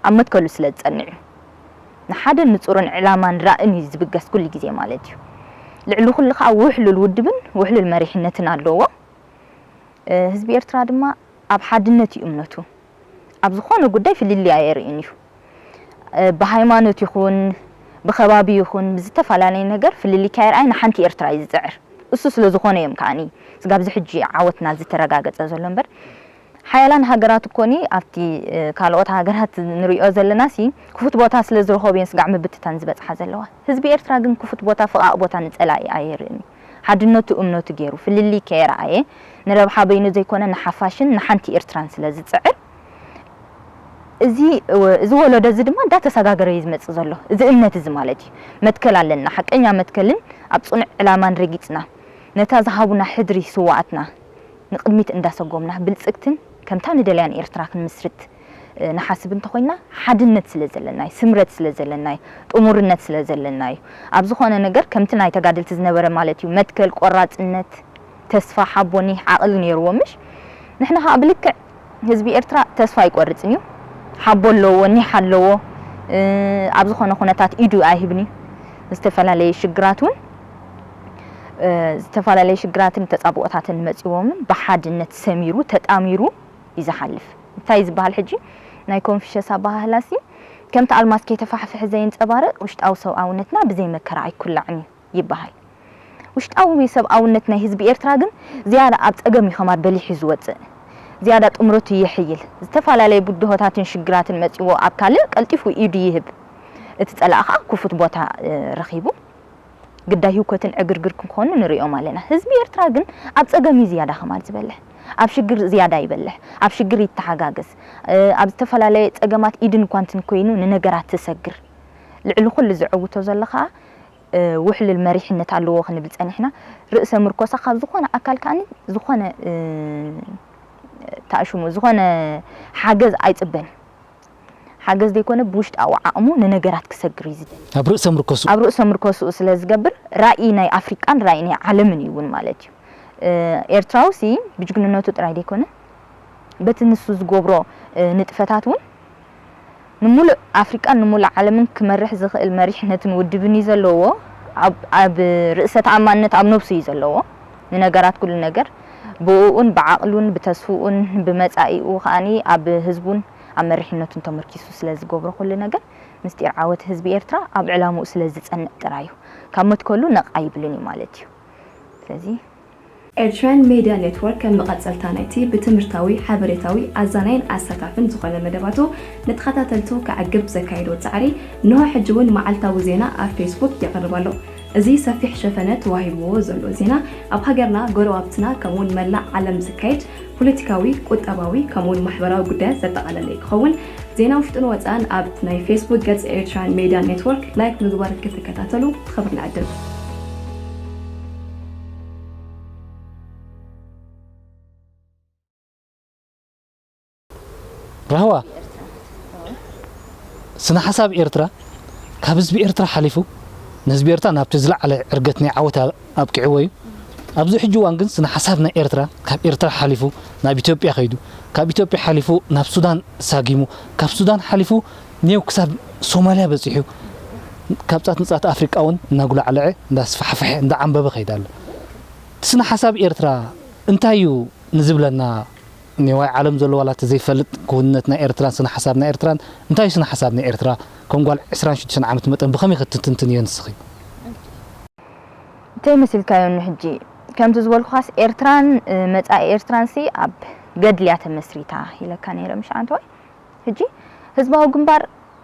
ኣብ መትከሉ ስለ ዝጸንዕ እዩ። ንሓደ ንጹርን ዕላማን ራእን እዩ ዝብገስ ኩሉ ግዜ ማለት እዩ። ልዕሊ ኩሉ ከዓ ውሕሉል ውድብን ውሕሉል መሪሕነትን ኣለዎ። ህዝቢ ኤርትራ ድማ ኣብ ሓድነት እዩ እምነቱ። ኣብ ዝኾነ ጉዳይ ፍልልይ ኣየርእን እዩ። ብሃይማኖት ይኹን ብኸባቢ ይኹን ብዝተፈላለየ ነገር ፍልልይ ከየርኣየ ንሓንቲ ኤርትራ እዩ ዝፅዕር። እሱ ስለ ዝኾነ እዮም ከዓኒ ስጋብ እዚ ሕጂ ዓወትና ዝተረጋገፀ ዘሎ እምበር ሓያላን ሃገራት እኮኒ ኣብቲ ካልኦት ሃገራት ንሪኦ ዘለናሲ ክፉት ቦታ ስለ ዝረኸቡ እየን ስጋዕ ምብትታን ዝበፅሓ ዘለዋ። ህዝቢ ኤርትራ ግን ክፉት ቦታ ፍቓቕ ቦታ ንፀላኢ ኣየርእን እዩ። ሓድነቱ እምነቱ ገይሩ ፍልልይ ከየርኣየ ንረብሓ በይኑ ዘይኮነ ንሓፋሽን ንሓንቲ ኤርትራን ስለ ዝፅዕር እዚ እዚ ወለዶ እዚ ድማ እንዳተሰጋገረ እዩ ዝመፅእ ዘሎ። እዚ እምነት እዚ ማለት እዩ። መትከል ኣለና። ሓቀኛ መትከልን ኣብ ፅኑዕ ዕላማን ረጊፅና ነታ ዝሃቡና ሕድሪ ስውኣትና ንቕድሚት እንዳሰጎምና ብልፅግትን ከምታ ንደልያን ኤርትራ ክንምስርት ንሓስብ እንተኾይና ሓድነት ስለ ዘለናይ ስምረት ስለ ዘለናይ ጥሙርነት ስለ ዘለናይ ኣብ ዝኾነ ነገር ከምቲ ናይ ተጋደልቲ ዝነበረ ማለት እዩ መትከል ቆራፅነት ተስፋ ሓቦ ኒሕ ዓቕሊ ነይርዎ ምሽ ንሕና ከዓ ብልክዕ ህዝቢ ኤርትራ ተስፋ ኣይቆርፅን እዩ ሓቦ ኣለዎ ኒሕ ኣለዎ ኣብ ዝኾነ ኩነታት ኢዱ ኣይህብን እዩ ዝተፈላለየ ሽግራት እውን ዝተፈላለየ ሽግራትን ተፃብኦታትን መፂዎምን ብሓድነት ሰሚሩ ተጣሚሩ እዩ ዝሓልፍ እንታይ ዝበሃል ሕጂ ናይ ኮንፊሸስ ኣባሃህላሲ ከምቲ ኣልማዝ ከይተፋሕፍሐ ዘየንፀባርቕ ውሽጣዊ ሰብኣውነትና ብዘይ መከራ ኣይኩላዕን እዩ ይበሃል። ውሽጣዊ ሰብኣውነት ናይ ህዝቢ ኤርትራ ግን ዝያዳ ኣብ ጸገም እዩ ከማር በሊሑ ዝወጽእ። ዝያዳ ጥምረቱ የሕይል። ዝተፈላለየ ብድሆታትን ሽግራትን መጺዎ ኣብ ካልእ ቀልጢፉ ኢዱ ይህብ። እቲ ጸላኢ ከኣ ክፉት ቦታ ረኺቡ ግዳይ ህውከትን ዕግርግር ክኾኑ ንርእዮም ኣለና። ህዝቢ ኤርትራ ግን ኣብ ጸገም እዩ ዝያዳ ከማር ዝበልሕ። ኣብ ሽግር ዝያዳ ይበልሕ። ኣብ ሽግር ይተሓጋገዝ። ኣብ ዝተፈላለየ ጸገማት ኢድን ጓንትን ኮይኑ ንነገራት ትሰግር። ልዕሊ ኩሉ ዘዕውቶ ዘሎ ከኣ ውሕልል መሪሕነት ኣለዎ ክንብል ጸኒሕና። ርእሰ ምርኮሳ ካብ ዝኾነ ኣካል ከኣ ዝኾነ ተኣሽሙ ዝኾነ ሓገዝ ኣይጽበን። ሓገዝ ዘይኮነ ብውሽጣዊ ዓቕሙ ንነገራት ክሰግር እዩ ዝደሊ። ኣብ ርእሰ ምርኮሱ ኣብ ርእሰ ምርኮስኡ ስለ ዝገብር ራእይ ናይ ኣፍሪቃን ራእይ ናይ ዓለምን እዩ እውን ማለት እዩ። ኤርትራዊ ሲ ብጅግንነቱ ጥራይ ዘይኮነ በቲ ንሱ ዝገብሮ ንጥፈታት እውን ንሙሉእ ኣፍሪቃን ንሙሉእ ዓለምን ክመርሕ ዝኽእል መሪሕነትን ውድብን እዩ ዘለዎ። ኣብ ርእሰ ተኣማንነት ኣብ ነብሱ እዩ ዘለዎ። ንነገራት ኩሉ ነገር ብእኡን ብዓቕሉን ብተስፍኡን ብመጻኢኡ ከኣ ኣብ ህዝቡን ኣብ መሪሕነቱን ተመርኪሱ ስለ ዝገብሮ ኩሉ ነገር ምስጢር ዓወት ህዝቢ ኤርትራ ኣብ ዕላምኡ ስለ ዝጸንዕ ጥራይ እዩ። ካብ መትከሉ ነቕ ኣይብልን እዩ ማለት እዩ። ስለዚ ኤርትራን ሜድያ ኔትወርክ ከም መቐጸልታ ናይቲ ብትምህርታዊ፣ ሓበሬታዊ፣ ኣዛናይን ኣሳታፍን ዝኾነ መደባቱ ንተኸታተልቱ ከዕግብ ዘካየዶ ጻዕሪ እንሆ ሕጂ እውን መዓልታዊ ዜና ኣብ ፌስቡክ የቕርብ ኣሎ። እዚ ሰፊሕ ሸፈነ ተዋሂብዎ ዘሎ ዜና ኣብ ሃገርና፣ ጎረባብትና ከምኡውን መላእ ዓለም ዝካየድ ፖለቲካዊ፣ ቁጠባዊ ከምኡውን ማሕበራዊ ጉዳያት ዘጠቓለለ ክኸውን ዜና ውሽጥን ወፃእን ኣብ ናይ ፌስቡክ ገጽ ኤርትራን ሜድያ ኔትወርክ ላይክ ምግባር ክትከታተሉ ብኽብሪ ንዕድም። ራህዋ ስነ ሓሳብ ኤርትራ ካብ ህዝቢ ኤርትራ ሓሊፉ ንህዝቢ ኤርትራ ናብቲ ዝለዓለ ዕርገት ናይ ዓወት ኣብቂዕዎ እዩ። ኣብዚ ሕጂ እዋን ግን ስነ ሓሳብ ናይ ኤርትራ ካብ ኤርትራ ሓሊፉ ናብ ኢትዮጵያ ከይዱ፣ ካብ ኢትዮጵያ ሓሊፉ ናብ ሱዳን ሳጊሙ፣ ካብ ሱዳን ሓሊፉ ኔው ክሳብ ሶማልያ በጺሑ፣ ካብ ጻት ንጻት ኣፍሪቃ እውን እናጉላዕለዐ እንዳስፋሕፈሐ እንዳዓንበበ ከይዳ ኣሎ። እቲ ስነ ሓሳብ ኤርትራ እንታይ እዩ ንዝብለና ኔዋይ ዓለም ዘሎ ዋላ እቲ ዘይፈልጥ ክውንነት ናይ ኤርትራን ስነ ሓሳብ ናይ ኤርትራን እንታይ እዩ ስነ ሓሳብ ናይ ኤርትራ ከም ጓል ዕስራን ሽዱሽተን ዓመት መጠን ብኸመይ ክትትንትን እዮ ንስኺ? እንታይ መሲልካዮ ንሕጂ ከምቲ ዝበልኩኻስ ኤርትራን መጻኢ ኤርትራንሲ ኣብ ገድሊ እያ ተመስሪታ ኢለካ ነይረ ምሽ ኣንተዋይ። ሕጂ ህዝባዊ ግንባር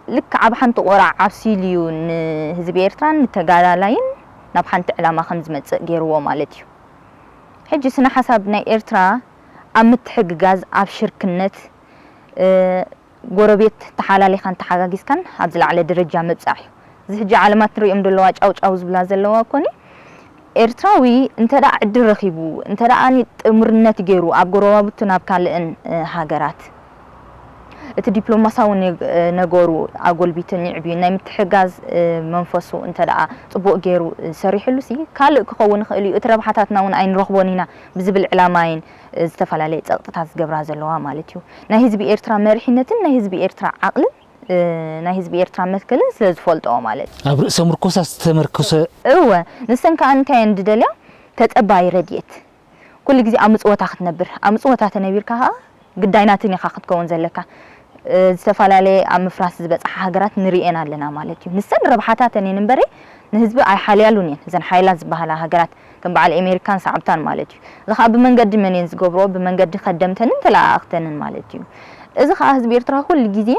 ልክዕ ኣብ ሓንቲ ቆራዕ ዓብሲሉ እዩ ንህዝቢ ኤርትራን ንተጋዳላይን ናብ ሓንቲ ዕላማ ከም ዝመጽእ ገይርዎ ማለት እዩ። ሕጂ ስነ ሓሳብ ናይ ኤርትራ ኣብ ምትሕግጋዝ ኣብ ሽርክነት ጎረቤት ተሓላሊኻን ተሓጋጊዝካን ኣብ ዝለዓለ ደረጃ ምብጻሕ እዩ። እዚ ሕጂ ዓለማት ንሪኦም ዘለዋ ጫው ጫው ዝብላ ዘለዋ ኮኒ ኤርትራዊ እንተ ደኣ ዕድል ረኺቡ እንተ ደኣ ጥምርነት ገይሩ ኣብ ጎረባብቱ ናብ ካልእን ሃገራት እቲ ዲፕሎማሳዊ ነገሩ ኣጎልቢቱ ንዕብዩ ናይ ምትሕጋዝ መንፈሱ እንተ ደኣ ጽቡቕ ገይሩ ሰሪሕሉ ሲ ካልእ ክኸውን ይኽእል እዩ። እቲ ረብሓታትና እውን ኣይንረኽቦን ኢና ብዝብል ዕላማይን ዝተፈላለየ ጸቕጥታት ዝገብራ ዘለዋ ማለት እዩ። ናይ ህዝቢ ኤርትራ መሪሕነትን ናይ ህዝቢ ኤርትራ ዓቕልን ናይ ህዝቢ ኤርትራ መትከልን ስለ ዝፈልጥኦ ማለት እዩ። ኣብ ርእሰ ምርኮሳ ዝተመርኮሰ እወ ንሰን ከኣ እንታይ እየን ዝደልያ? ተጸባይ ረድኤት ኩሉ ግዜ ኣብ ምጽወታ ክትነብር ኣብ ምጽወታ ተነቢርካ ከኣ ግዳይ ናትን ኢኻ ክትከውን ዘለካ። ዝተፈላለየ ኣብ ምፍራስ ዝበጽሓ ሃገራት ንርእየን ኣለና ማለት እዩ። ንሰን ረብሓታተን እየን እምበሪ ንህዝቢ ኣይሓልያሉን እየን። እዘን ሓይላት ዝበሃላ ሃገራት ከም በዓል ኤሜሪካን ሰዓብታን ማለት እዩ። እዚ ከዓ ብመንገዲ መን እየን ዝገብርኦ? ብመንገዲ ከደምተንን ተለኣኣኽተንን ማለት እዩ። እዚ ከዓ ህዝቢ ኤርትራ ኩሉ ግዜ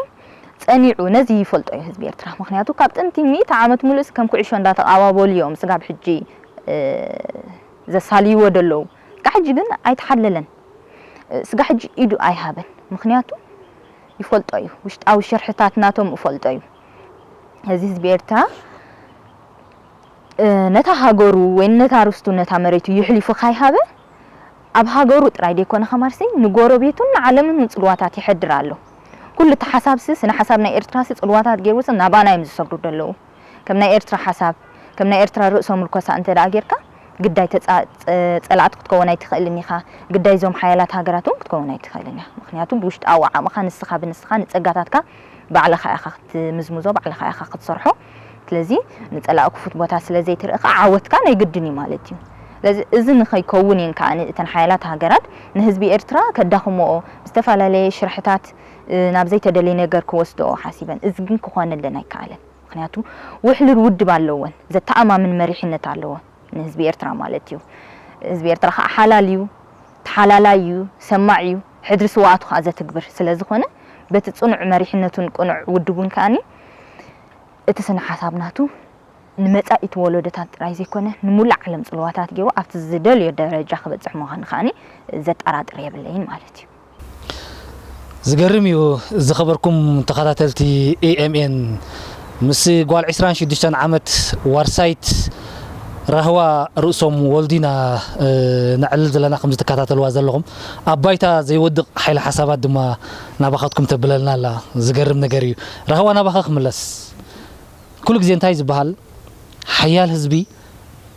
ጸኒዑ ነዚ ይፈልጦ እዩ ህዝቢ ኤርትራ። ምክንያቱ ካብ ጥንቲ ሚእቲ ዓመት ሙሉእስ ከም ኩዕሾ እንዳተቓባበሉ እዮም ስጋብ ሕጂ ዘሳልይዎ ደለዉ። ስጋ ሕጂ ግን ኣይተሓለለን። ስጋ ሕጂ ኢዱ ኣይሃበን። ምክንያቱ ይፈልጦ እዩ። ውሽጣዊ ሽርሕታት ናቶም ይፈልጦ እዩ። እዚ ህዝቢ ኤርትራ ነታ ሃገሩ ወይ ነታ ርስቱ ነታ መሬቱ ይሕሊፉ ካይሃበ ኣብ ሃገሩ ጥራይ ደይኮነ ከማርሲ ንጎረቤቱን ንዓለምን እውን ጽልዋታት ይሐድር ኣሎ። ኩሉ እቲ ሓሳብሲ ስነ ሓሳብ ናይ ኤርትራሲ ጽልዋታት ገይሩሲ ናባና እዮም ዝሰግሩ ዘለዉ። ከም ናይ ኤርትራ ሓሳብ ከም ናይ ኤርትራ ርእሶ ምርኮሳ እንተ ደኣ ጌርካ ግዳይ ተጻ- ጸ- ጸላእቲ ክትከውን ኣይትኽእልን ኢኻ። ግዳይ እዞም ሓያላት ሃገራት እውን ክትከውን ኣይትኽእልን ኢኻ። ምክንያቱ ብውሽጣዊ ዓቕምኻ ንስኻ ብንስኻ ንጸጋታትካ ባዕልኻ ኢኻ ክትምዝምዞ ባዕልኻ ኢኻ ክትሰርሖ። ስለዚ ንጸላእ ክፉት ቦታ ስለ ዘይትርኢ ከዓ ዓወትካ ናይ ግድን እዩ ማለት እዩ። ስለዚ እዚ ንኸይከውን እየን ከዓ እተን ሓያላት ሃገራት ንህዝቢ ኤርትራ ከዳኽምኦ ብዝተፈላለየ ሽርሕታት ናብ ዘይተደለየ ነገር ክወስድኦ ሓሲበን። እዚ ግን ክኾነለን ኣይከኣለን። ምክንያቱ ውሕሉል ውድብ ኣለወን፣ ዘተኣማምን መሪሕነት ኣለወን ንህዝቢ ኤርትራ ማለት እዩ። ህዝቢ ኤርትራ ከዓ ሓላል እዩ፣ ተሓላላይ እዩ፣ ሰማዕ እዩ፣ ሕድሪ ስውኣቱ ከዓ ዘትግብር ስለ ዝኾነ በቲ ጽኑዕ መሪሕነቱን ቅኑዕ ውድቡን ከኣኒ እቲ ስነ ሓሳብ ናቱ ንመጻኢቲ ወለዶታት ጥራይ ዘይኮነ ንሙሉእ ዓለም ጽልዋታት ገይሩ ኣብቲ ዝደልዮ ደረጃ ክበጽሕ ምዃኑ ከኣኒ ዘጠራጥር የብለይን ማለት እዩ። ዝገርም እዩ። ዝኸበርኩም ተኸታተልቲ ኤ ኤም ኤን ምስ ጓል ዕስራን ሽዱሽተን ዓመት ዋርሳይት ራህዋ ርእሶም ወልዲና ነዕልል ዘለና ከም ዝትከታተልዋ ዘለኹም ኣብ ባይታ ዘይወድቕ ሓይሊ ሓሳባት ድማ ናባኻትኩም ተብለልና ኣላ። ዝገርም ነገር እዩ። ራህዋ ናባኻ ክምለስ ኩሉ ግዜ እንታይ ዝበሃል ሓያል ህዝቢ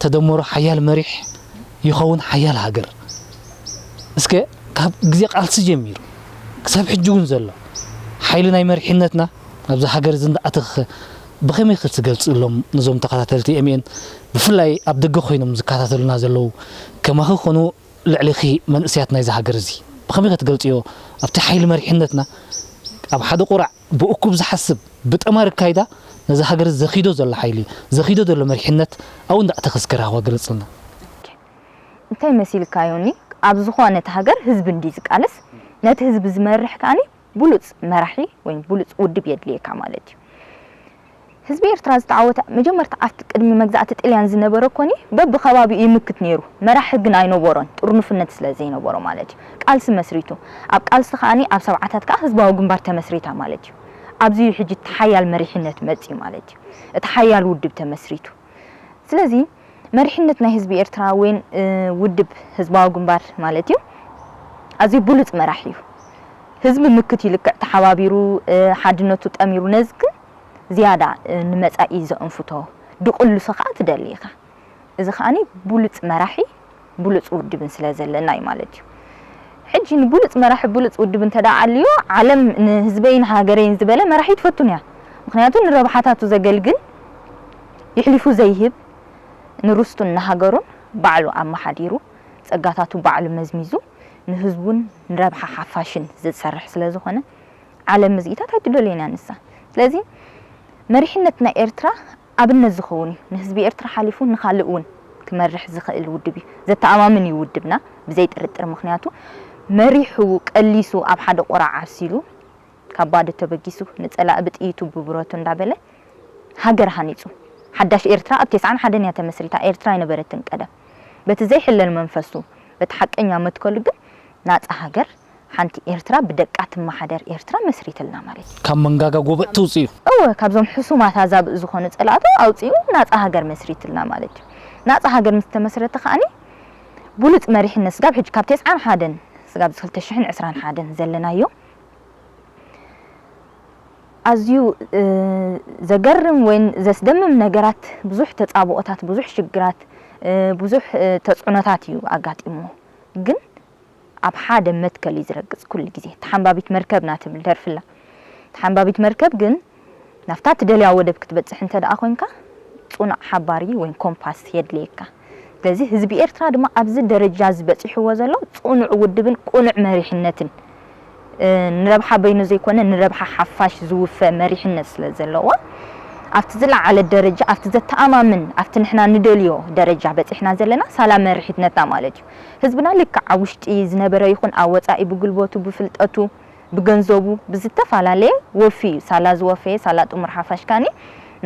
ተደመሮ ሓያል መሪሕ ይኸውን ሓያል ሃገር። እስከ ካብ ግዜ ቃልሲ ጀሚሩ ክሳብ ሕጂ እውን ዘሎ ሓይሊ ናይ መሪሕነትና ኣብዚ ሃገር እዚ እንዳኣተኸ ብኸመይ ክትገልፅሎም ነዞም ተኸታተልቲ ኤምኤን ብፍላይ ኣብ ደገ ኮይኖም ዝከታተሉና ዘለዉ ከማኺ ክኾኑ ልዕሊኺ መንእሰያት ናይዚ ሃገር እዚ ብኸመይ ክትገልፅዮ ኣብቲ ሓይሊ መሪሕነትና ኣብ ሓደ ቁራዕ ብእኩብ ዝሓስብ ብጠማሪ ኣካይዳ ነዚ ሃገር ዘኺዶ ዘሎ ሓይሊ ዘኺዶ ዘሎ መሪሕነት ኣብኡ እንዳእተኸ እስከ ራህዋ ግለፅልና። እንታይ መሲልካዮኒ? ኣብ ዝኾነት ሃገር ህዝቢ እንዲ ዝቃለስ፣ ነቲ ህዝቢ ዝመርሕ ከኣኒ ብሉጽ መራሒ ወይ ብሉጽ ውድብ የድልየካ ማለት እዩ። ህዝቢ ኤርትራ ዝተዓወተ መጀመርታ ኣብቲ ቅድሚ መግዛእቲ ጥልያን ዝነበረ ኮኒ በብኸባቢኡ ይምክት ነይሩ። መራሒ ግን ኣይነበሮን፣ ጥርኑፍነት ስለ ዘይነበሮ ማለት እዩ። ቃልሲ መስሪቱ፣ ኣብ ቃልሲ ከኣኒ ኣብ ሰብዓታት ከኣ ህዝባዊ ግንባር ተመስሪታ ማለት እዩ። ኣብዚ እዩ ሕጂ እቲ ሓያል መሪሕነት መጺኡ ማለት እዩ። እቲ ሓያል ውድብ ተመስሪቱ። ስለዚ መሪሕነት ናይ ህዝቢ ኤርትራ ወይን ውድብ ህዝባዊ ግንባር ማለት እዩ ኣዝዩ ብሉጽ መራሒ እዩ። ህዝቢ ምክት እዩ ልክዕ ተሓባቢሩ ሓድነቱ ጠሚሩ ነዚ ግን ዝያዳ ንመጻኢ ዘእንፍቶ ድቕልሶ ከዓ ትደሊ ኢኻ። እዚ ከዓኒ ብሉጽ መራሒ ብሉጽ ውድብን ስለ ዘለና እዩ ማለት እዩ። ሕጂ ንብሉጽ መራሒ ብሉጽ ውድብ እንተ ደኣ ኣልዮ ዓለም ንህዝበይን ሃገረይን ዝበለ መራሒ ትፈቱን እያ። ምክንያቱ ንረብሓታቱ ዘገልግል ይሕሊፉ ዘይህብ ንርስቱን ንሃገሩን ባዕሉ ኣመሓዲሩ ጸጋታቱ ባዕሉ መዝሚዙ ንህዝቡን ንረብሓ ሓፋሽን ዝሰርሕ ስለ ዝኾነ ዓለም ምዝኢታት ኣይትደልዮን እያ ንሳ። ስለዚ መሪሕነት ናይ ኤርትራ ኣብነት ዝኸውን እዩ። ንህዝቢ ኤርትራ ሓሊፉ ንኻልእ እውን ክመርሕ ዝኽእል ውድብ እዩ። ዘተኣማምን እዩ ውድብና ብዘይ ጥርጥር። ምኽንያቱ መሪሑ ቀሊሱ ኣብ ሓደ ቆራዕ ዓሲሉ ካብ ባዶ ተበጊሱ ንጸላኢ ብጥይቱ ብብረቱ እንዳበለ ሃገር ሃኒጹ። ሓዳሽ ኤርትራ ኣብ ተስዓን ሓደን እያ ተመስሪታ። ኤርትራ ኣይነበረትን ቀደም። በቲ ዘይሕለል መንፈሱ፣ በቲ ሓቀኛ መትከሉ ግን ናጻ ሃገር ሓንቲ ኤርትራ ብደቃ ትመሓደር ኤርትራ መስሪትልና ማለት እዩ። ካብ መንጋጋ ጎበጥ ትውፅእ እዩ። እወ፣ ካብዞም ሕሱማት ኣዛብእ ዝኾኑ ጸላእቱ ኣውፂኡ ናጻ ሃገር መስሪትልና ማለት እዩ። ናጻ ሃገር ምስ ተመስረተ ከዓኒ ብሉፅ መሪሕነት ስጋብ ሕጂ ካብ ተስዓን ሓደን ስጋብ ክልተ ሽሕን ዕስራን ሓደን ዘለናዮ ኣዝዩ ዘገርም ወይን ዘስደምም ነገራት ብዙሕ ተፃብኦታት ብዙሕ ሽግራት ብዙሕ ተፅዕኖታት እዩ ኣጋጢምዎ። ግን ኣብ ሓደ መትከል እዩ ዝረግፅ ኩሉ ግዜ። ተሓንባቢት መርከብ ናትብል ደርፍላ። ተሓንባቢት መርከብ ግን ናብታ ትደልያ ወደብ ክትበፅሕ እንተ ደኣ ኮይንካ ፅኑዕ ሓባሪ ወይ ኮምፓስ የድልየካ። ስለዚ ህዝቢ ኤርትራ ድማ ኣብዚ ደረጃ እዚ በፂሕዎ ዘሎ ፅኑዕ ውድብን ቅኑዕ መሪሕነትን ንረብሓ በይኑ ዘይኮነ ንረብሓ ሓፋሽ ዝውፈ መሪሕነት ስለ ዘለዎ ኣብቲ ዝለዓለ ደረጃ ኣብቲ ዘተኣማምን ኣብቲ ንሕና ንደልዮ ደረጃ በፂሕና ዘለና ሳላ መሪሕነትና ማለት እዩ። ህዝብና ልክዕ ኣብ ውሽጢ ዝነበረ ይኹን ኣብ ወፃኢ ብጉልበቱ ብፍልጠቱ ብገንዘቡ ብዝተፈላለየ ወፊ እዩ። ሳላ ዝወፈየ ሳላ ጥሙር ሓፋሽ ካኒ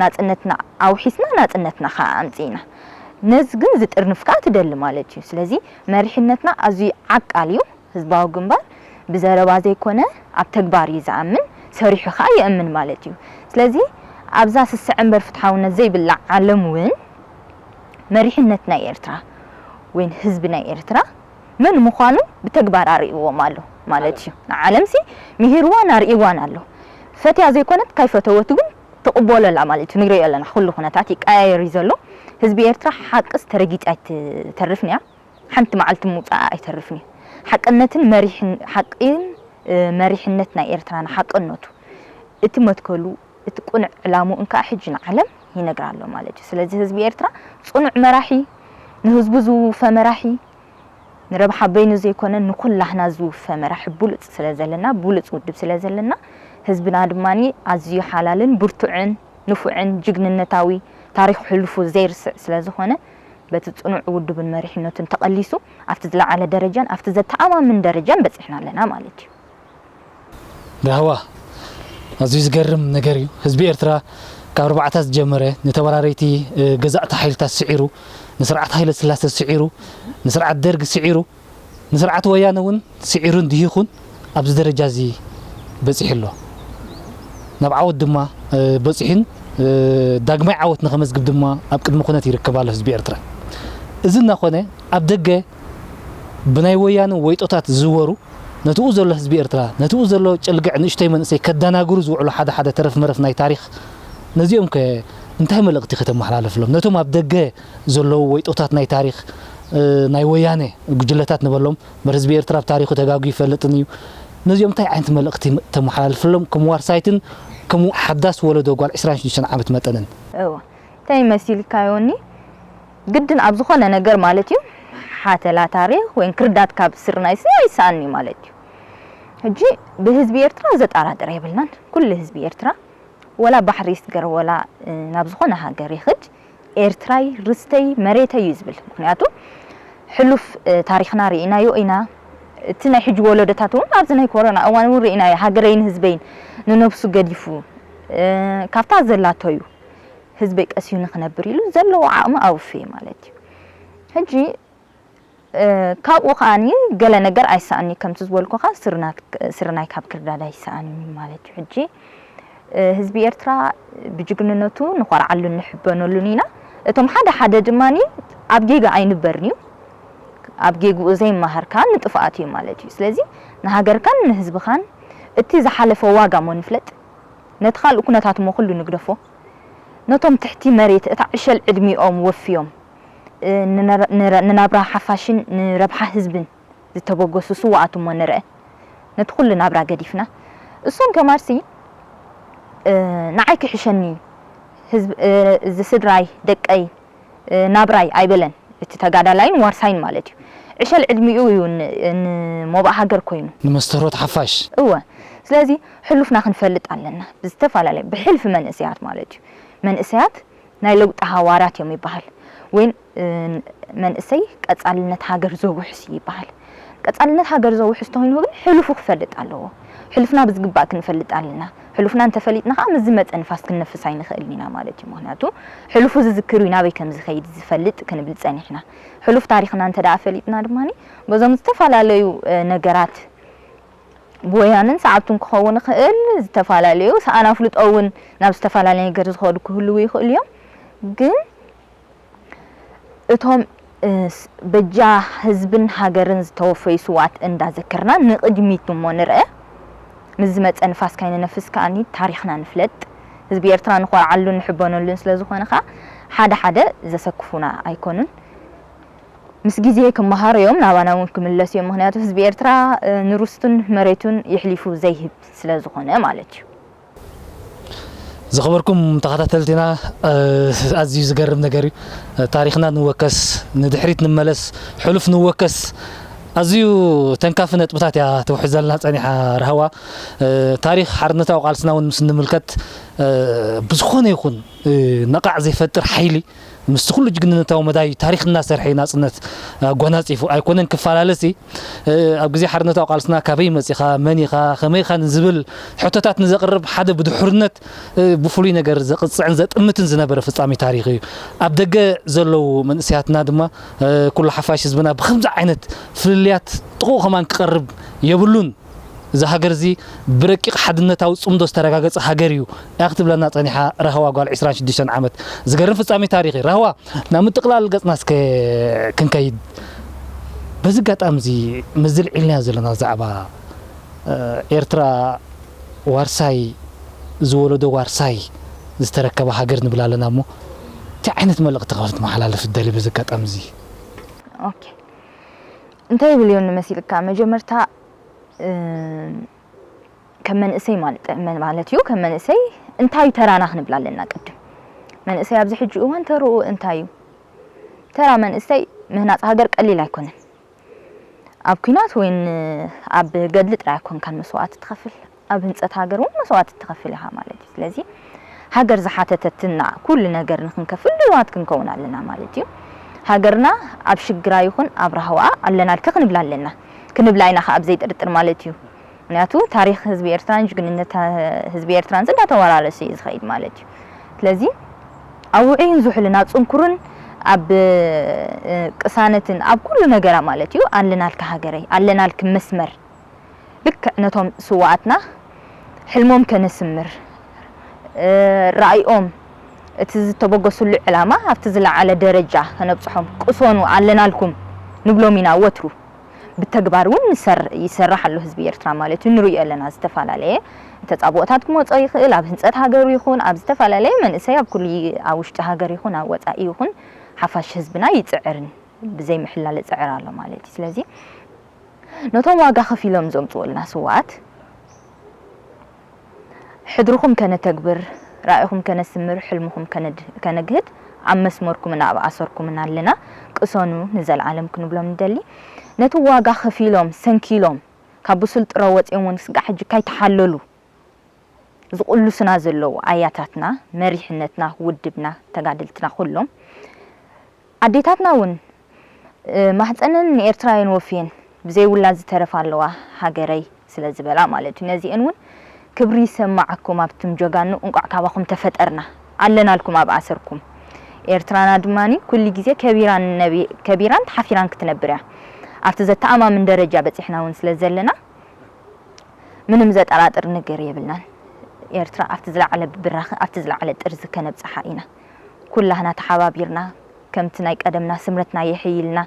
ናፅነትና ኣውሒስና ናፅነትና ከዓ ኣምፅእና። ነዚ ግን ዝጥርንፍ ከዓ ትደሊ ማለት እዩ። ስለዚ መሪሕነትና ኣዝዩ ዓቃል እዩ። ህዝባዊ ግንባር ብዘረባ ዘይኮነ ኣብ ተግባር እዩ ዝኣምን፣ ሰሪሑ ከዓ የእምን ማለት እዩ። ስለዚ ኣብዛ ስስዐ እምበር ፍትሓውነት ዘይብላ ዓለም እውን መሪሕነት ናይ ኤርትራ ወይን ህዝቢ ናይ ኤርትራ መን ምዃኑ ብተግባር ኣርእይዎም ኣሎ ማለት እዩ። ንዓለምሲ ምሂርዋን ኣርእይዋን ኣሎ። ፈትያ ዘይኮነት ካይፈተወቱ ግን ትቕበሎ ኣላ ማለት እዩ። ንሪኦ ኣለና ኩሉ ኩነታት ይቀያየር እዩ ዘሎ። ህዝቢ ኤርትራ ሓቅስ ተረጊጻ ኣይትተርፍን እያ። ሓንቲ መዓልቲ ምውጻኣ ኣይተርፍን እዩ። ሓቅነትን መሪሕን ሓቅን መሪሕነት ናይ ኤርትራን ሓቅነቱ እቲ መትከሉ እቲ ቅኑዕ ዕላምኡ እንከዓ ሕጂ ንዓለም ይነግራ ኣሎ ማለት እዩ። ስለዚ ህዝቢ ኤርትራ ጽኑዕ መራሒ፣ ንህዝቡ ዝውፈ መራሒ፣ ንረብሓ በይኑ ዘይኮነ ንኩላህና ዝውፈ መራሒ ብሉጽ ስለ ዘለና፣ ብሉጽ ውድብ ስለ ዘለና ህዝብና ድማ ኣዝዩ ሓላልን ብርቱዕን ንፉዕን ጅግንነታዊ ታሪኽ ሕሉፉ ዘይርስዕ ስለ ዝኾነ በቲ ጽኑዕ ውድብን መሪሕነቱን ተቐሊሱ ኣብቲ ዝለዓለ ደረጃን ኣብቲ ዘተኣማምን ደረጃን በጺሕና ኣለና ማለት እዩ። ራህዋ ኣዝዩ ዝገርም ነገር እዩ። ህዝቢ ኤርትራ ካብ ኣርባዕታት ዝጀመረ ንተወራረይቲ ገዛእቲ ሓይልታት ስዒሩ፣ ንስርዓት ሃይለ ስላሰ ስዒሩ፣ ንስርዓት ደርግ ስዒሩ፣ ንስርዓት ወያነ እውን ስዒሩን ድሂኹን ኣብዚ ደረጃ እዚ በፂሑ ኣሎ። ናብ ዓወት ድማ በፂሑን ዳግማይ ዓወት ንኸመዝግብ ድማ ኣብ ቅድሚ ኩነት ይርከብ ኣሎ ህዝቢ ኤርትራ። እዚ እናኾነ ኣብ ደገ ብናይ ወያነ ወይጦታት ዝዝወሩ ነትኡ ዘሎ ህዝቢ ኤርትራ፣ ነትኡ ዘሎ ጭልግዕ ንእሽተይ መንእሰይ ከደናግሩ ዝውዕሉ ሓደ ሓደ ተረፍ መረፍ ናይ ታሪኽ፣ ነዚኦም ከ እንታይ መልእኽቲ ከተመሓላልፍሎም? ነቶም ኣብ ደገ ዘለዉ ወይጦታት ናይ ታሪኽ ናይ ወያነ ጉጅለታት ንበሎም፣ እምበር ህዝቢ ኤርትራ ኣብ ታሪኹ ተጋግዩ ይፈልጥን እዩ። ነዚኦም እንታይ ዓይነት መልእኽቲ ተመሓላልፍሎም ከም ዋርሳይትን ከም ሓዳስ ወለዶ ጓል ዕስራን ሽዱሽተን ዓመት መጠንን? እወ፣ እንታይ መሲልካዮኒ ግድን ኣብ ዝኾነ ነገር ማለት እዩ ሓተላ ታሪኽ ወይ ክርዳድ ካብ ስርናይ ስኒ ኣይሰኣን እዩ ማለት እዩ። ሕጂ ብህዝቢ ኤርትራ ዘጠራጥር የብልናን። ኩሉ ህዝቢ ኤርትራ ወላ ባሕሪ ይስገር ወላ ናብ ዝኾነ ሃገር ይኽድ ኤርትራይ ርስተይ መሬተይ እዩ ዝብል። ምክንያቱ ሕሉፍ ታሪኽና ርኢናዮ ኢና። እቲ ናይ ሕጂ ወለዶታት እውን ኣብዚ ናይ ኮሮና እዋን እውን ርኢናዮ። ሃገረይን ህዝበይን ንነብሱ ገዲፉ ካብታ ዘላቶዩ ህዝበይ ቀሲዩ ንክነብር ኢሉ ዘለዎ ዓቕሚ ኣውፍየ ማለት እዩ። ሕጂ ካብኡ ከዓኒ ገለ ነገር ኣይሰኣኒ፣ ከምቲ ዝበልኩኻ ስርናይ ካብ ክርዳድ ኣይሰኣንን እዩ ማለት እዩ። ሕጂ ህዝቢ ኤርትራ ብጅግንነቱ ንኾርዓሉን ንሕበነሉን ኢና። እቶም ሓደ ሓደ ድማኒ ኣብ ጌጋ ኣይንበርን እዩ። ኣብ ጌግኡ ዘይመሃር ከኣ ንጥፍኣት እዩ ማለት እዩ። ስለዚ ንሃገርካን ንህዝብኻን እቲ ዝሓለፈ ዋጋ እሞ ንፍለጥ፣ ነቲ ካልእ ኩነታት እሞ ኩሉ ንግደፎ። ነቶም ትሕቲ መሬት እታ ዕሸል ዕድሚኦም ወፍዮም ንናብራ ሓፋሽን ንረብሓ ህዝብን ዝተበገሱ ስውኣት እሞ ንርአ። ነቲ ኩሉ ናብራ ገዲፍና እሶም ከማርሲ ንዓይ ክሕሸኒ፣ እዚ ስድራይ፣ ደቀይ፣ ናብራይ ኣይበለን። እቲ ተጋዳላይን ዋርሳይን ማለት እዩ። ዕሸል ዕድሚኡ እዩ ንሞባእ ሃገር ኮይኑ። ንመስተርሆት ሓፋሽ። እወ። ስለዚ ሕሉፍና ክንፈልጥ ኣለና። ብዝተፈላለየ ብሕልፊ መንእሰያት ማለት እዩ። መንእሰያት ናይ ለውጢ ሃዋርያት እዮም ይበሃል። ወይን መንእሰይ ቀጻልነት ሃገር ዘውሕስ ይበሃል። ቀጻልነት ሃገር ዘውሕስ ተኾይኑ ግን ሕሉፉ ክፈልጥ ኣለዎ። ሕሉፍና ብዝግባእ ክንፈልጥ ኣለና። ሕሉፍና እንተፈሊጥና ከዓ ምስ ዝመፀ ንፋስ ክንነፍስ ኣይንኽእልን ኢና ማለት እዩ። ምክንያቱ ሕሉፉ ዝዝክር እዩ ናበይ ከም ዝኸይድ ዝፈልጥ ክንብል ፀኒሕና። ሕሉፍ ታሪኽና እንተ ደኣ ፈሊጥና ድማ በዞም ዝተፈላለዩ ነገራት ብወያንን ሰዓብቱን ክኸውን ይኽእል፣ ዝተፈላለዩ ሰኣን ኣፍልጦ እውን ናብ ዝተፈላለየ ነገር ዝኸዱ ክህልዉ ይኽእሉ እዮም። ግን እቶም በጃ ህዝብን ሃገርን ዝተወፈዩ ስውኣት እንዳዘከርና ንቕድሚት እሞ ንርአ። ምስ ዝመፀ ንፋስ ካይንነፍስ ከኣኒ ታሪኽና ንፍለጥ። ህዝቢ ኤርትራ ንኾርዓሉን ንሕበነሉን ስለ ዝኾነ ኸዓ ሓደ ሓደ ዘሰክፉና ኣይኮኑን። ምስ ግዜ ክመሃሩ እዮም፣ ናባና እውን ክምለሱ እዮም። ምክንያቱ ህዝቢ ኤርትራ ንርስቱን መሬቱን የሕሊፉ ዘይህብ ስለ ዝኾነ ማለት እዩ። ዝኸበርኩም ተኸታተልቲና፣ ኣዝዩ ዝገርም ነገር እዩ። ታሪኽና ንወከስ፣ ንድሕሪት ንመለስ፣ ሕሉፍ ንወከስ። ኣዝዩ ተንካፊ ነጥብታት እያ ትውሕዘልና ጸኒሓ ራህዋ። ታሪኽ ሓርነታዊ ቃልስና እውን ምስ ንምልከት፣ ብዝኾነ ይኹን ነቓዕ ዘይፈጥር ሓይሊ ምስቲ ኩሉ ጅግንነታዊ መዳይ ታሪኽ እናሰርሐ እዩ ናጽነት ኣጓናጺፉ። ኣይኮነን ክፈላለሲ ኣብ ግዜ ሓርነታዊ ቃልስና ካበይ መጺኻ፣ መን ኢኻ፣ ከመይ ኢኻ ንዝብል ሕቶታት ንዘቕርብ ሓደ ብድሑርነት ብፍሉይ ነገር ዘቕጽዕን ዘጥምትን ዝነበረ ፍጻሜ ታሪኽ እዩ። ኣብ ደገ ዘለዉ መንእሰያትና ድማ ኩሉ ሓፋሽ ህዝብና ብኸምዚ ዓይነት ፍልልያት ጥቕኡ ከማን ክቐርብ የብሉን። እዚ ሃገር እዚ ብረቂቕ ሓድነታዊ ጽምዶ ዝተረጋገጸ ሃገር እዩ እያ ክትብለና ጸኒሓ ራህዋ ጓል ዕስራን ሽዱሽተን ዓመት። ዝገርም ፍጻሜ ታሪኽ እዩ። ራህዋ ናብ ምጥቕላል ገጽና እስከ ክንከይድ፣ በዚ ኣጋጣሚ እዚ ምስዚ ኣልዒልናዮ ዘለና ዛዕባ ኤርትራ ዋርሳይ ዝወለዶ ዋርሳይ ዝተረከበ ሃገር ንብል ኣለና እሞ እንታይ ዓይነት መልእኽቲ ኢኻ ክትመሓላልፍ ትደሊ በዚ ኣጋጣሚ እዚ? ኦኬ፣ እንታይ ይብል እዩ መሲልካ? መጀመርታ ከም መንእሰይ ማለት እዩ። ከም መንእሰይ እንታይ እዩ ተራና ክንብል ኣለና ቅድም። መንእሰይ ኣብዚ ሕጂ እዋን ተርኡ እንታይ እዩ? ተራ መንእሰይ ምህናፅ ሃገር ቀሊል ኣይኮነን። ኣብ ኲናት ወይን ኣብ ገድሊ ጥራይ ኣይኮንካን መስዋእቲ ትኸፍል፣ ኣብ ህንፀት ሃገር እውን መስዋእቲ ትኸፍል ኢኻ ማለት እዩ። ስለዚ ሃገር ዝሓተተትና ኩሉ ነገር ንክንከፍል ድልዋት ክንከውን ኣለና ማለት እዩ። ሃገርና ኣብ ሽግራ ይኹን ኣብ ራህዋ ኣለናልኪ ክንብላ ኣለና። ክንብላ ኢና ከዓ ብዘይጥርጥር ማለት እዩ። ምክንያቱ ታሪኽ ህዝቢ ኤርትራን ጅግንነት ህዝቢ ኤርትራን እንዳተወራረሰ እዩ ዝኸይድ ማለት እዩ። ስለዚ ኣብ ውዑይን ዝሑልን ኣብ ጽንኩርን ኣብ ቅሳነትን ኣብ ኩሉ ነገራ ማለት እዩ ኣለናልኪ ሃገረይ ኣለናልኪ መስመር ልክዕ ነቶም ስውኣትና ሕልሞም ከነስምር ራእይኦም እቲ ዝተበገስሉ ዕላማ ኣብቲ ዝለዓለ ደረጃ ከነብፅሖም ቅሰኑ ኣለናልኩም ንብሎም ኢና ወትሩ። ብተግባር እውን ይሰራሕ ኣሎ ህዝቢ ኤርትራ ማለት እዩ። ንርእዮ ኣለና ዝተፈላለየ ተፃብኦታት ክመፆ ይኽእል ኣብ ህንፀት ሃገሩ ይኹን ኣብ ዝተፈላለየ መንእሰይ ኣብ ኩሉ ኣብ ውሽጢ ሃገር ይኹን ኣብ ወፃኢ ይኹን ሓፋሽ ህዝብና ይፅዕርን ብዘይ ምሕላል ይፅዕር ኣሎ ማለት እዩ። ስለዚ ነቶም ዋጋ ከፊሎም ዘምፅኡልና ስውኣት ሕድርኹም ከነተግብር፣ ራእይኹም ከነስምር፣ ሕልምኹም ከነግህድ ኣብ መስመርኩምን ኣብ ኣሰርኩምን ኣለና። ቅሰኑ ንዘለዓለም ክንብሎም ንደሊ። ነቲ ዋጋ ከፊሎም ሰንኪሎም ካብ ብሱል ጥረ ወፂኦም እውን ስጋዕ ሕጂ ካይተሓለሉ ዝቕልሱና ዘለዉ ኣያታትና፣ መሪሕነትና፣ ውድብና፣ ተጋደልትና ኩሎም ኣዴታትና እውን ማህፀነን ንኤርትራውያን ወፍየን ብዘይ ውላድ ዝተረፋ ኣለዋ ሃገረይ ስለ ዝበላ ማለት እዩ። ነዚአን እውን ክብሪ ይሰማዓኩም ኣብቱም ጀጋኑ፣ እንቋዕ ካባኹም ተፈጠርና፣ ኣለናልኩም ኣብ ኣሰርኩም። ኤርትራና ድማ ኩሉ ግዜ ከቢራን ነቢ- ከቢራን ተሓፊራን ክትነብር እያ። ኣብቲ ዘተኣማምን ደረጃ በፂሕና እውን ስለ ዘለና ምንም ዘጠራጥር ነገር የብልናን። ኤርትራ ኣብቲ ዝለዓለ ብራኸ ኣብቲ ዝለዓለ ጥርዚ ከነብፅሓ ኢና። ኩላህና ተሓባቢርና ከምቲ ናይ ቀደምና ስምረትና የሕይልና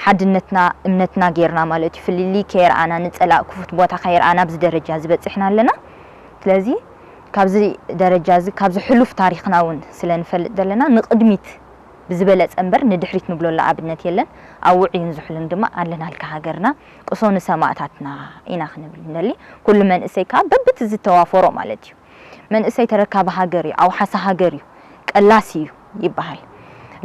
ሓድነትና እምነትና ጌርና ማለት እዩ። ፍልልይ ከየርኣና ንፀላእ ክፉት ቦታ ከየርኣና ኣብዚ ደረጃ ዝበፅሕና ኣለና። ስለዚ ካብዚ ደረጃ እዚ ካብዚ ሕሉፍ ታሪኽና እውን ስለ ንፈልጥ ዘለና ንቕድሚት ብዝበለፀ እምበር ንድሕሪት ንብለሉ ኣብነት የለን። ኣብ ውዑይን ዝሑልን ድማ ኣለናልካ ሃገርና ቅሶ ንሰማእታትና ኢና ክንብል ንደሊ። ኩሉ መንእሰይ ከዓ በብቲ ዝተዋፈሮ ማለት እዩ። መንእሰይ ተረካቢ ሃገር እዩ፣ ኣውሓሲ ሃገር እዩ፣ ቀላሲ እዩ ይበሃል።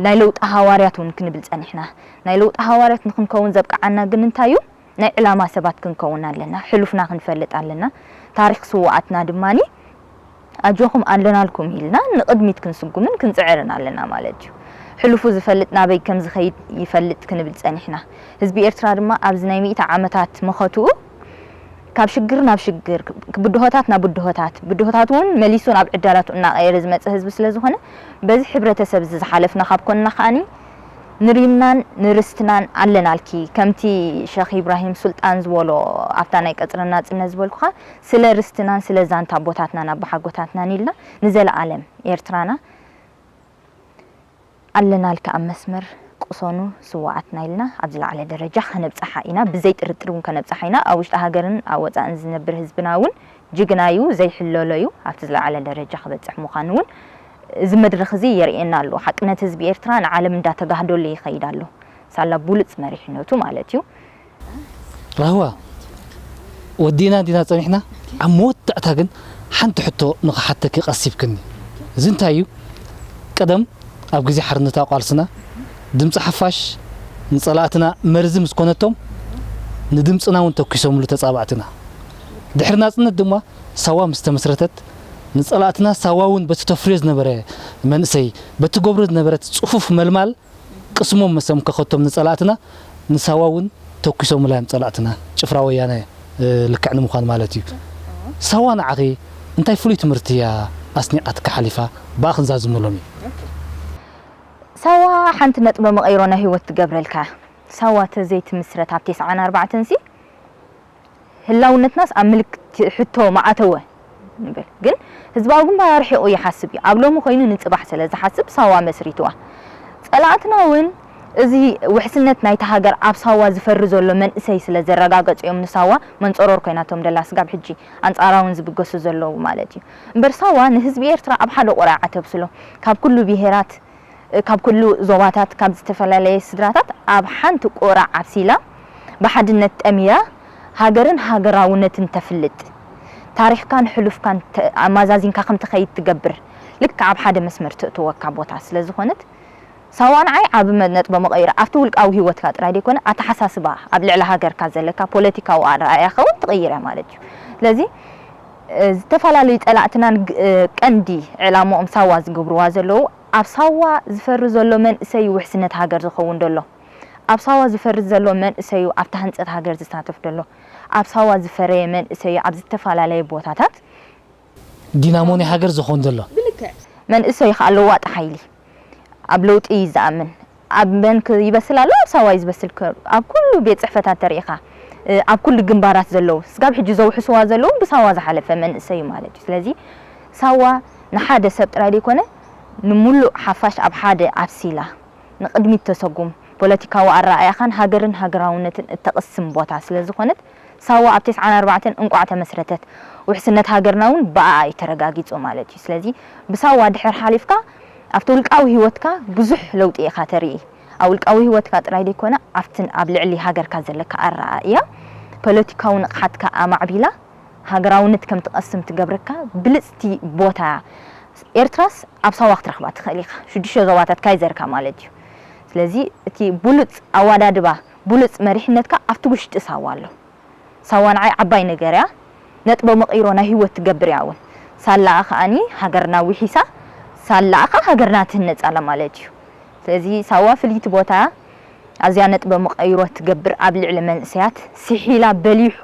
ናይ ለውጢ ሃዋርያት እውን ክንብል ፀኒሕና። ናይ ለውጢ ሃዋርያት ንክንከውን ዘብቅዓና ግን እንታይ እዩ? ናይ ዕላማ ሰባት ክንከውን ኣለና። ሕሉፍና ክንፈልጥ ኣለና። ታሪክ ስውኣትና ድማኒ ኣጆኹም ኣለናልኩም ኢልና ንቕድሚት ክንስጉምን ክንጽዕርን ኣለና ማለት እዩ። ሕሉፉ ዝፈልጥ ናበይ ከም ዝኸይድ ይፈልጥ ክንብል ጸኒሕና። ህዝቢ ኤርትራ ድማ ኣብዚ ናይ ሚእቲ ዓመታት መኸትኡ ካብ ሽግር ናብ ሽግር፣ ብድሆታት ናብ ብድሆታት፣ ብድሆታት እውን መሊሱ ናብ ዕዳላቱ እናቐየረ ዝመጸ ህዝቢ ስለ ዝኾነ በዚ ሕብረተሰብ እዚ ዝሓለፍና ካብ ኮንና ከኣኒ ንሪምናን ንርስትናን ኣለናልኪ። ከምቲ ሸኽ ኢብራሂም ሱልጣን ዝበሎ ኣብታ ናይ ቀጽሪ ናጽነት ዝበልኩኻ ስለ ርስትናን ስለ ዛንታ ኣቦታትናን ኣባሓጎታትናን ኢልና ንዘለኣለም ኤርትራና ኣለናልካ ኣብ መስመር ቅሶኑ ስውኣትና ኢልና ኣብ ዝለዓለ ደረጃ ከነብጽሓ ኢና። ብዘይ ጥርጥር እውን ከነብጽሓ ኢና። ኣብ ውሽጢ ሃገርን ኣብ ወጻእን ዝነብር ህዝብና እውን ጅግና እዩ፣ ዘይሕለሎ እዩ። ኣብቲ ዝለዓለ ደረጃ ክበጽሕ ምዃኑ እውን እዚ መድረኽ እዚ የርእየና ኣሎ። ሓቅነት ህዝቢ ኤርትራ ንዓለም እንዳተጋህደሉ ይኸይድ ኣሎ። ሳላ ቡሉጽ መሪሕነቱ ማለት እዩ። ራህዋ፣ ወዲእና እንዲና ጸኒሕና፣ ኣብ መወዳእታ ግን ሓንቲ ሕቶ ንኽሓተኪ ቀሲብክኒ። እዚ እንታይ እዩ? ቀደም ኣብ ግዜ ሓርነታዊ ቃልስና ድምፂ ሓፋሽ ንጸላእትና መርዚ ምስ ኮነቶም ንድምፅና እውን ተኪሶምሉ ተጻባእትና። ድሕሪ ናጽነት ድማ ሳዋ ምስ ተመስረተት ንጸላእትና ሳዋ እውን በቲ ተፍርዮ ዝነበረ መንእሰይ በቲ ገብሮ ዝነበረት ጽፉፍ መልማል ቅስሞም መሰም ከኸቶም ንጸላእትና ንሳዋ እውን ተኪሶምላ እዮም ጸላእትና ጭፍራ ወያነ ልክዕ ንምዃን ማለት እዩ። ሳዋ ንዓኺ እንታይ ፍሉይ ትምህርቲ እያ ኣስኒቓትካ ሓሊፋ ብኣኽን ዛዝመሎም እዩ። ሳዋ ሓንቲ ነጥበ መቐይሮ ናይ ህይወት ትገብረልካ። ሳዋ ተዘይትምስረት ኣብ ተስዓን ኣርባዕተን ሲ ህላውነትናስ ኣብ ምልክት ሕቶ ምኣተወ ንብል። ግን ህዝባዊ ግንባር ኣርሒቑ ይሓስብ እዩ። ኣብ ሎሚ ኮይኑ ንፅባሕ ስለ ዝሓስብ ሳዋ መስሪትዋ። ፀላእትና እውን እዚ ውሕስነት ናይታ ሃገር ኣብ ሳዋ ዝፈሪ ዘሎ መንእሰይ ስለ ዘረጋገፁ እዮም ንሳዋ መንፀሮር ኮይናቶም ደላ ስጋብ ሕጂ ኣንፃራ እውን ዝብገሱ ዘለዉ ማለት እዩ። እምበር ሳዋ ንህዝቢ ኤርትራ ኣብ ሓደ ቁራዕ ኣተብስሎ ካብ ኩሉ ብሄራት ካብ ኩሉ ዞባታት ካብ ዝተፈላለየ ስድራታት ኣብ ሓንቲ ቁራዕ ኣብሲላ ብሓድነት ጠሚራ ሃገርን ሃገራውነትን ተፍልጥ ታሪኽካን ሕሉፍካን ኣማዛዚንካ ከም ትኸይድ ትገብር ልክዕ ኣብ ሓደ መስመር ትእትወካ ቦታ ስለ ዝኾነት ሳዋ ንዓይ ዓቢ ነጥበ መቐይሮ ኣብቲ ውልቃዊ ህይወትካ ጥራይ ዘይኮነ ኣተሓሳስባ ኣብ ልዕሊ ሃገርካ ዘለካ ፖለቲካዊ ኣረኣእያኻ እውን ትቕይር እያ ማለት እዩ። ስለዚ ዝተፈላለዩ ጸላእትናን ቀንዲ ዕላምኦም ሳዋ ዝገብርዋ ዘለዉ ኣብ ሳዋ ዝፈሪ ዘሎ መንእሰይ እዩ ውሕስነት ሃገር ዝኸውን ደሎ። ኣብ ሳዋ ዝፈሪ ዘሎ መንእሰይ እዩ ኣብታ ህንጸት ሃገር ዝሳተፍ ደሎ። ኣብ ሳዋ ዝፈረየ መንእሰይ እዩ ኣብ ዝተፈላለየ ቦታታት ዲናሞ ናይ ሃገር ዝኾን ዘሎ። መንእሰይ እዩ ከዓ ለዋጢ ሓይሊ ኣብ ለውጢ እዩ ዝኣምን። ኣብ መን ይበስል ኣሎ ኣብ ሳዋ እዩ ዝበስል። ኣብ ኩሉ ቤት ፅሕፈታት ተሪኢኻ ኣብ ኩሉ ግንባራት ዘለዉ ስጋብ ሕጂ ዘውሕስዋ ዘለዉ ብሳዋ ዝሓለፈ መንእሰይ እዩ ማለት እዩ። ስለዚ ሳዋ ንሓደ ሰብ ጥራይ ዘይኮነ ንሙሉእ ሓፋሽ ኣብ ሓደ ኣብሲላ ንቕድሚት ተሰጉም ፖለቲካዊ ኣረኣእያኻን ሃገርን ሃገራውነትን እተቕስም ቦታ ስለ ዝኾነት ሳዋ ኣብ ተስዓን ኣርባዕተን እንቋዕ ተመስረተት። ውሕስነት ሃገርና እውን ብኣኣ እዩ ተረጋጊጹ ማለት እዩ። ስለዚ ብሳዋ ድሕር ሓሊፍካ ኣብቲ ውልቃዊ ህይወትካ ብዙሕ ለውጢ ኢኻ ተርኢ። ኣብ ውልቃዊ ህይወትካ ጥራይ ዘይኮነ ኣብትን ኣብ ልዕሊ ሃገርካ ዘለካ ኣረኣእያ ፖለቲካዊ ንቕሓትካ ኣማዕቢላ ሃገራውነት ከም ትቐስም ትገብረካ ብልጽቲ ቦታ እያ። ኤርትራስ ኣብ ሳዋ ክትረኽባ ትኽእል ኢኻ። ሽዱሽተ ዞባታት ካይዘርካ ማለት እዩ። ስለዚ እቲ ብሉጽ ኣዋዳድባ ብሉጽ መሪሕነትካ ኣብቲ ውሽጢ ሳዋ ኣሎ። ሳዋ ንዓይ ዓባይ ነገር እያ። ነጥበ መቐይሮ ናይ ህይወት ትገብር እያ እውን። ሳላኣ ከኣኒ ሃገርና ውሒሳ ሳላኣ ከኣ ሃገርና ትህነጽ ኣላ ማለት እዩ። ስለዚ ሳዋ ፍልይቲ ቦታ እያ። ኣዝያ ነጥበ መቐይሮ ትገብር፣ ኣብ ልዕሊ መንእሰያት ስሒላ በሊሑ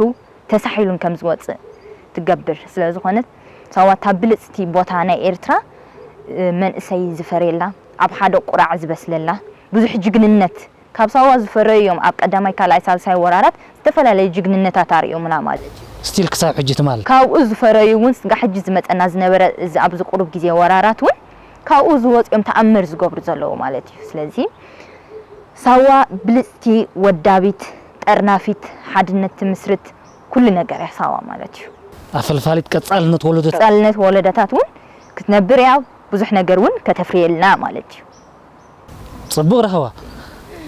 ተሳሒሉን ከም ዝወፅእ ትገብር ስለ ዝኾነት፣ ሳዋ እታ ብልፅቲ ቦታ ናይ ኤርትራ፣ እ፣ መንእሰይ ዝፈርየላ፣ ኣብ ሓደ ቁራዕ ዝበስለላ፣ ብዙሕ ጅግንነት ካብ ሳዋ ዝፈረዩ እዮም። ኣብ ቀዳማይ፣ ካልኣይ፣ ሳልሳይ ወራራት ዝተፈላለዩ ጅግንነታት ኣርእዮምና ማለት እዩ። ስቲል ክሳብ ሕጂ ትማል። ካብኡ ዝፈረዩ እውን ስጋ ሕጂ ዝመፀና ዝነበረ፣ እዚ ኣብዚ ቁሩብ ግዜ ወራራት እውን ካብኡ ዝወፁ እዮም ተኣምር ዝገብሩ ዘለዉ ማለት እዩ። ስለዚ ሳዋ ብልፅቲ፣ ወዳቢት፣ ጠርናፊት፣ ሓድነት ትምስርት፣ ኩሉ ነገር እያ ሳዋ ማለት እዩ። ኣፈልፋሊት ቀጻልነት ወለዶታት። ቀጻልነት ወለዶታት እውን ክትነብር እያ፣ ብዙሕ ነገር እውን ከተፍርየልና ማለት እዩ። ጽቡቕ ራህዋ።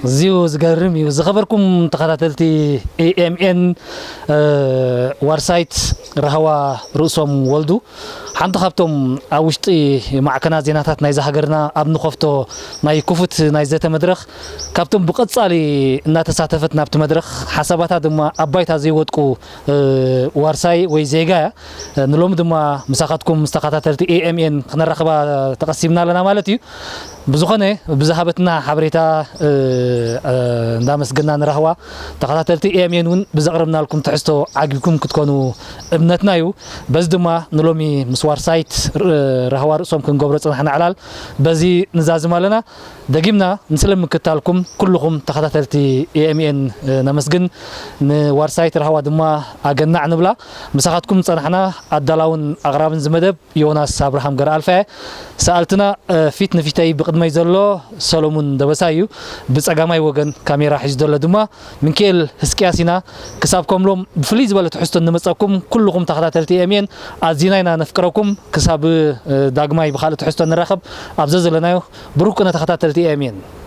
እዚዩ ዝገርም እዩ። ዝኸበርኩም ተኸታተልቲ ኤ ኤም ኤን፣ እ፣ ዋርሳይት ራህዋ ርእሶም ወልዱ፣ ሓንቲ ካብቶም ኣብ ውሽጢ ማዕከናት ዜናታት ናይዛ ሃገርና ኣብ ንኸፍቶ ናይ ክፉት ናይ ዘተ መድረኽ፣ ካብቶም ብቐጻሊ እናተሳተፈት ናብቲ መድረኽ ሓሳባታ ድማ ኣብ ባይታ ዘይወድቁ፣ እ፣ ዋርሳይ ወይ ዜጋ እያ። ንሎሚ ድማ ምሳኻትኩም ምስ ተኸታተልቲ ኤ ኤም ኤን ክነራኽባ ተቐሲብና ኣለና ማለት እዩ። ብዝኾነ፣ ብዝሃበትና ሓበሬታ፣ እ፣ እ፣ እንዳመስገና ንራህዋ። ተኸታተልቲ ኤ ኤም ኤን እውን ብዘቕረብናልኩም ትሕዝቶ ዓጊብኩም ክትኮኑ እምነትና እዩ። በዚ ድማ ንሎሚ ምስ ዋርሳይት ር-፣ ራህዋ ርእሶም ክንገብሮ ዝጸናሕና ዕላል በዚ ንዛዝም ኣለና። ደጊምና ንስለ ምክታልኩም ኩልኹም ተኸታተልቲ ኤ ኤም ኤን፣ እ፣ ነመስግን። ንዋርሳይት ራህዋ ድማ ኣገናዕ ንብላ። ምሳኻትኩም ዝጸናሕና ኣዳላውን ኣቕራብን እዚ መደብ ዮናስ ኣብርሃም ገረኣልፋ እየ። ሰኣልትና፣ እ፣ ፊት ንፊተይ ብቕድመይ ዘሎ ሰሎሙን ደበሳይ እዩ። ብጸጋማይ ወገን ካሜራ ሒዙ ዘሎ ድማ ሚንክኤል ህዝቅያስ ኢና። ክሳብ ከምሎም ብፍልይ ዝበለ ትሕዝቶ እንመጸኩም ኩልኹም ተኸታተልቲ ኤ ኤም ኤን ኣዚና ኢና ነፍቅረኩም። ክሳብ፣ እ፣ ዳግማይ ብኻልእ ትሕዝቶ ንራኸብ፣ ኣብ ዘዘለናዮ ብሩክ ቅነ ተኸታተልቲ ኤ ኤም ኤን።